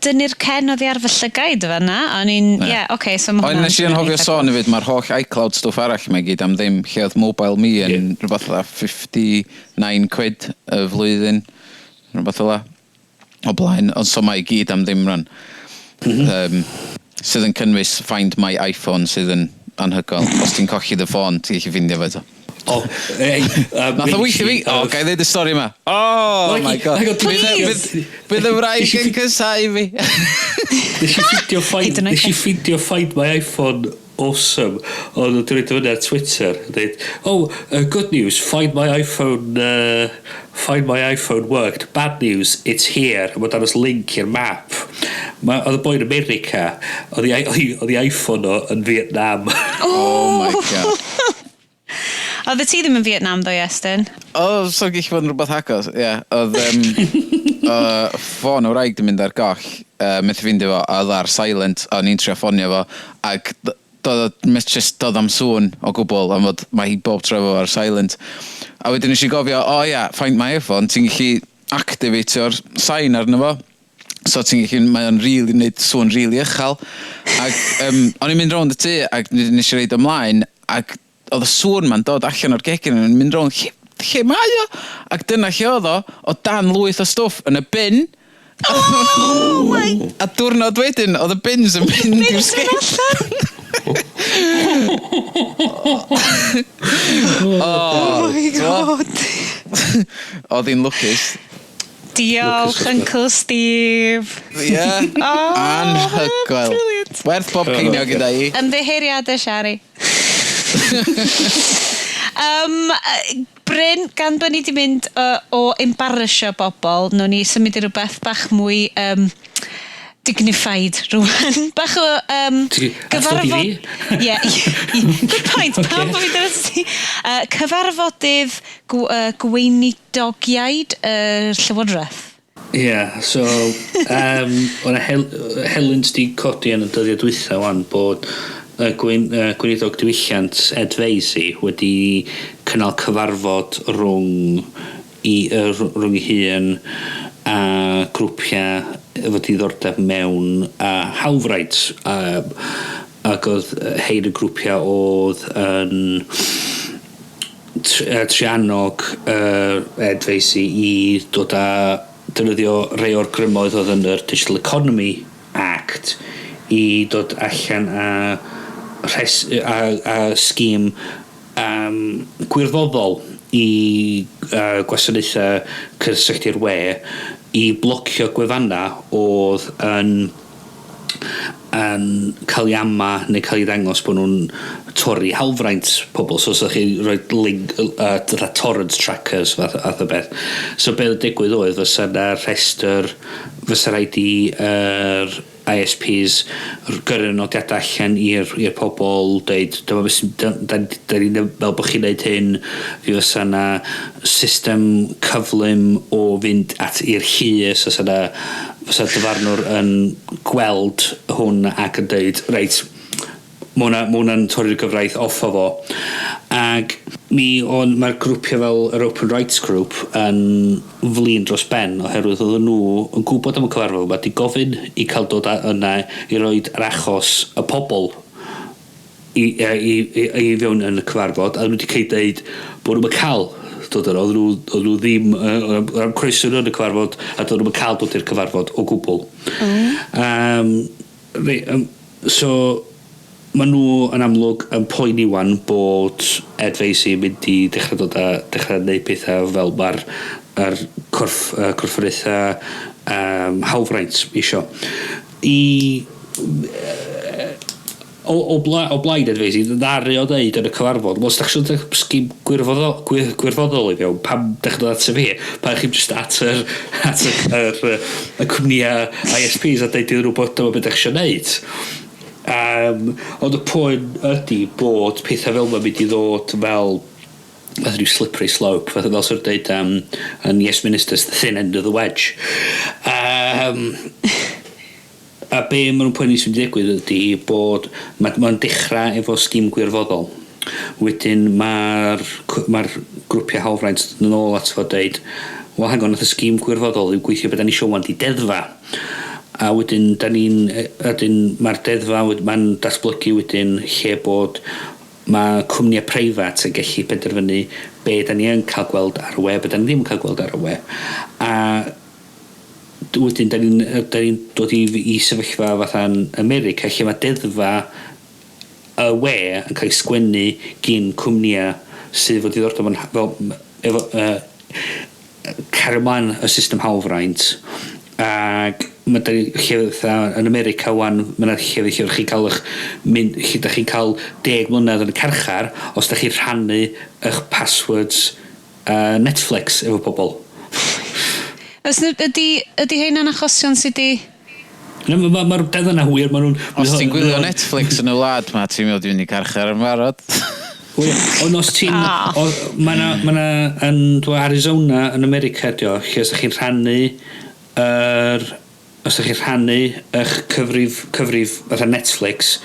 dynnu'r cen oddi ar fy llygaid fanna. O'n i'n... Ie, yeah, oce, okay, so ma' Ond hwnna'n nes i anghofio eitha sôn hefyd, mae'r holl iCloud stwff arall mae gyd am ddim, lle oedd Mobile Me yn rhywbeth fatha 59 quid y flwyddyn, rhywbeth fel 'a, o blaen, ond so mae i gyd am ddim rwan. Sydd yn cynnwys Find My iPhone sydd yn anhygoel. Os ti'n colli dy ffôn, ti'n gallu ffindio fo eto. O, ei, Nath o weithio fi! O, ga i ddeud y stori yma? Oh my God. Please! Bydd y wraig yn casáu fi. Nes i ffindio find, Hyd yn oed nes i ffindio Find My iPhone awesome. Oedd nhw'n dweud fyny ar Twitter. Dweud, "Oh, good news, Find My iPhone, Find My iPhone worked. Bad news, it's here." A mae'n dangos link i'r map. Oedd y boi yn America, oedd i iPhone o yn Vietnam. Oh my God. Oedd ti ddim yn Vietnam ddo, Iestyn? O, so gallu fod yn rhywbeth agos, ie. Yeah. Oedd ffôn o wraig di mynd ar goll, methu ffindio fo, a oedd ar silent, a o'n i'n trio ffonio fo, ac doedd o just doedd am sŵn o gwbl, am fod mae hi bob tro efo ar silent. A wedyn nes i gofio, o ia, Find My iPhone, ti'n gallu activatio'r sain arno fo. So ti'n gallu, mae o'n really neud sŵn really uchel. Ac o'n i'n mynd rownd y tŷ, ac nes i roid ymlaen, ac oedd y sŵn ma'n dod allan o'r gegin, yn mynd rownd, lle mae o? Ac dyna lle oedd o, o dan lwyth o stwff yn y bin. Oh my. A diwrnod wedyn, oedd y bins yn mynd i'r Bins yn sgip. Allan! Oh, Oh my God. Oedd hi'n lwcus. Diolch, Lwcus. Uncle Steve. Ie. Yeah. Oh, Anhygoel. Brilliant. Werth bob ceiniog gyda i. Ymddiheuriadau, Siari. Bryn, gan bod ni wedi mynd o embarrassio bobl, nawn ni symud i rhywbeth bach mwy dignified rwan. Bach o Atgof i fi? Ie, good point. Pam bod fi'n dod ti? Cyfarfodydd gweinidogiaid y Llywodraeth. Ie, yeah, so, o'na helynt di codi yn y dyddiau dwytha wan bod y gweinidog diwylliant Ed Vaizey wedi cynnal cyfarfod rhwng ei hun a grwpiau efo diddordeb mewn hawlfraint. Ac oedd hein y grwpiau oedd yn triannog Ed Vaizey i dod â defnyddio rhai o'r grymoedd oedd yn yr Digital Economy Act i dod allan a scheme gwirfoddol i gwasanaethau cysylltu'r we i blocio gwefanna oedd yn cael ei ama neu cael ei ddangos bod nhw'n torri hawlfraint pobl. So, os ydych chi rhoi link, fatha torrent trackers fath o beth. So, beth oedd digwydd oedd, fysa na rhestr, fysa rhaid i yr ISPs gyrru nodiadau allan i'r pobl, deud, dyma beth sy'n, da ni'n meddwl bod chi'n neud hyn, fi fysa na system cyflym o fynd at i'r llys, fysa dyfarnwr yn gweld hwn ac yn deud, reit, ma hwnna'n torri'r gyfraith, off o fo. Ac mi on, mae'r grwpiau fel yr Open Rights Group yn flin dros ben oherwydd oedden nhw yn gwybod am y cyfarfod yma, di gofyn i cael dod yna i roid yr achos y pobl i fewn yn y cyfarfod, a nhw wedi cael deud bod nhw'n cael dod yno, oedd nhw ddim am croeso nhw yn y cyfarfod a doedd nhw'n cael dod i'r cyfarfod o gwbl. So, maen nhw yn amlwg yn poeni wan bod Ed Vaizey yn mynd i dechrau dod a dechrau gwneud pethau fel mae'r er corfforaethau hawlfraint isio. I o blaid Ed Vaizey, ddaru o ddeud yn y cyfarfod, "Wel, os da chi'n dod sgim gwirfoddol i fewn, pam da chi'n dod at y fi? Pam chi'n just at yr cwmnïau ISPs a deud iddyn nhw bod dyma beth da chi eisiau neud?" Ond y pwynt ydy bod pethau fel ma'n mynd i ddod fel fath rhyw slippery slope, fath fel sy'n dweud yn Yes Ministers, "the thin end of the wedge". A be maen nhw'n poeni sy'n digwydd ydy bod mae'n ma dechrau efo sgim gwirfoddol. Wedyn mae'r ma grwpiau hawlfraint yn ôl at fo deud, Wel, hang on, nath y scheme gwirfoddol ddim gweithio, beth da ni isio wan di deddfa. A wedyn, da ni'n, wedyn mae'r deddfa, mae'n datblygu wedyn lle bod mae cwmnïau preifat yn gallu penderfynu be da ni yn cael gweld ar y we, be da ni ddim yn cael gweld ar y we. A wedyn, da ni dod i sefyllfa fatha'n America, lle mae deddfa y we yn cael ei sgwennu gyn cwmnïau sydd efo diddordeb yn fel, efo, cario ymlaen y system hawlfraint, ac mae da ni lle fatha yn America wan, mae yna llefydd lle chi'n cael eich mynd, lle da chi'n cael 10 mlynedd yn y carchar os da chi'n rhannu eich passwords Netflix efo pobl. Os ydy heina'n achosion sydd di? Mae'r ma deddf yna wir, ma nhw'n. Os ti'n gwylio Netflix yn y wlad ma, ti'n mynd i fynd i carchar yn barod. Ond os ti'n Ah. Mae na, ma na yn dwi Arizona yn America dio, lle os ydych chi'n rhannu yr... Os ydych chi'n rhannu eich cyfrif fatha Netflix,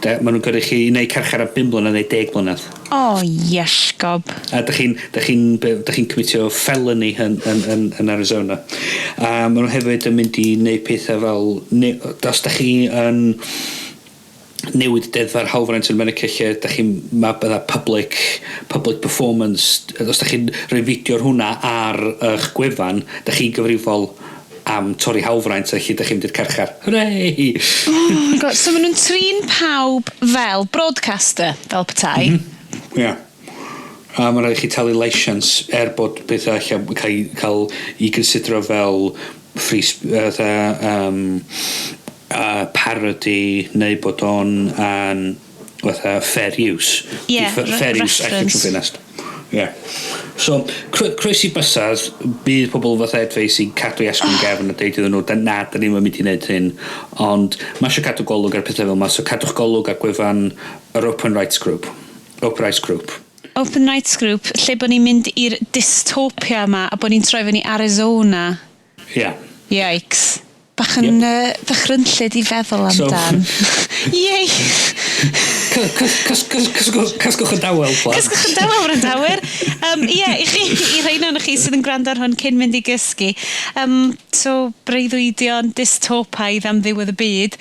maen nhw'n gyrru chi i wneud carchar am 5 mlynedd neu 10 mlynedd. O, oh, iesgob. A da chi'n commitio felony yn Arizona. A maen nhw hefyd yn mynd i wneud pethau fel... Ne, os da chi yn newid deddfa'r hawlfraint yn America lle da chi'n ma bydda public performance, os da chi'n rhoi fideo ar hwnna ar eich gwefan, da chi'n gyfrifol am torri hawlfraint a lle da chi'n mynd i'r carchar. Hooray! Oh my God. So maen nhw'n trin pawb fel broadcaster, fel petai. Ie. Yeah. A mae'n rhaid i chi talu license er bod pethau allan cael i considero fel free fatha, parody neu bod o'n an, fatha fair use. Ie, Fair use allan reference. trwy ffenast. Ie. So, croesi bysedd, bydd pobl fatha Ed Vaizey sy'n cadw i asgwrn gefn a deud iddyn nhw, "Na, da ni'n mynd i wneud hyn." Ond mae eisiau cadw golwg ar pethau fel yma, so cadwch golwg ar gwefan yr Open Rights Group. Open Rights Group. Open Rights Group, lle bod ni'n mynd i'r dystopia yma a bod ni'n troi fyny Arizona. Ie. Yeah. Yikes. Bach yn yep. Ddychrynllyd i feddwl amdan. Yay! Cysgwch yn dawel, plant. Cysgwch yn dawel, wrandawyr. Ie, i chi, i rhain o'n chi sydd yn gwrando ar hwn cyn mynd i gysgu. So, breuddwydion dystopaidd am ddiwedd y byd.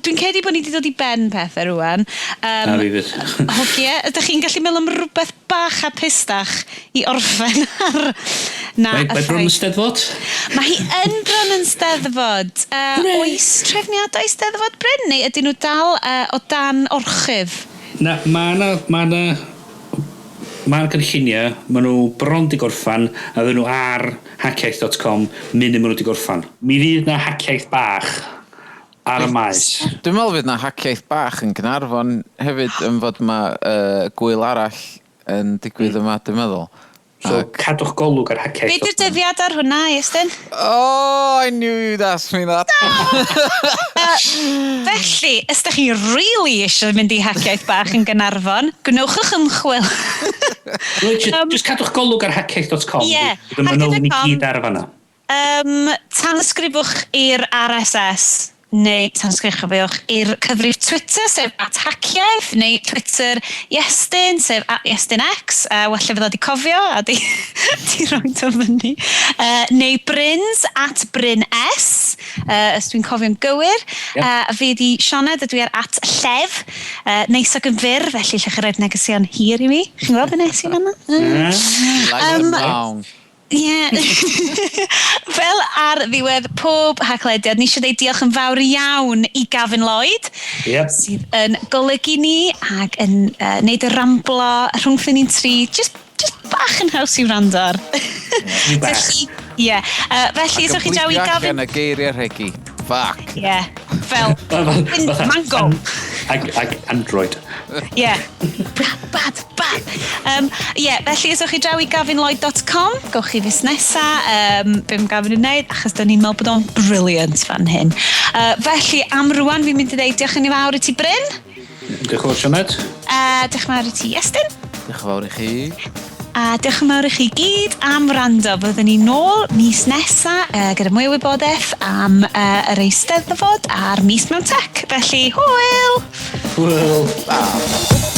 Dwi'n credu bod ni wedi dod i ben pethau rwan. Na fi fydd. Hogie, ydych chi'n gallu meddwl am rhywbeth bach a pistach i orffen ar? Na, Mae y bron yn ffaith. Steddfod? Mae hi yn bron yn Steddfod. Oes trefniadau Steddfod, Bryn, neu ydyn nhw dal o dan orchudd? Na, mae 'na gynlluniau, mae nhw bron di gorffan, a fydden nhw ar haciaith.com munud maen nhw di gorffan. Mi fydd na haciaith bach ar y maes. Dwi'n meddwl fydd na haciaith bach yn Gaernarfon hefyd yn fod mae gwyl arall yn digwydd yma, dwi'n meddwl. So, cadwch golwg ar Be haciaith. di'r dyddiad ar hwnna, Iestyn? Oh, I knew you'd ask me that. Felly, os ydych chi really eisiau mynd i haciaith bach yn Gaernarfon, gwnewch eich ymchwil. Just, just cadwch golwg ar haciaith.com. Ie, Bydd y manylion i haciaith.com. gyd ar y fanna. Tanysgrifwch i'r RSS neu tanysgrifwch i'r cyfrif Twitter, sef @haciaith, neu Twitter Iestyn, sef @IestynX, wella fydd o di cofio a di roi o fyny. Neu Bryns, @BrynS, os dwi'n cofio'n gywir. Yep. A fi di Sioned, ydw i ar @Llef, neis ac yn fyr, felly lle chi roed negesion hir i mi. Chi'n gweld be nes i fan'na? Like long. Ie. Yeah. Fel ar ddiwedd pob Haclediad, ni eisiau dweud diolch yn fawr iawn i Gavin Lloyd, sydd yn golygu ni ac yn neud y ramblo rhwngthyn ni'n tri, just bach yn haws i wrando ar. Bach. Felly, ie. Felly, so chi draw i Allan Gavin. y geiriau rhegi. Fuck. Ie, yeah, fel mango. Ag Android. Ie. Yeah. Bad, bad, bad. Yeah, felly, os chi draw i gavinlloyd.com, gowch chi fusnesa, be mae Gavin yn neud, achos da ni'n meddwl bod o'n brilliant fan hyn. Felly, am rwan, fi'n mynd i ddeud diolch yn fawr i ti, Bryn. Diolch yn fawr, Sioned. Diolch yn fawr i ti, Iestyn. Diolch yn fawr i chi. A diolch yn fawr i chi gyd am wrando. Fyddwn ni nôl mis nesa gyda mwy o wybodaeth am yr Eisteddfod a'r mis mewn tech. Felly, hwyl! Hwyl. Ah.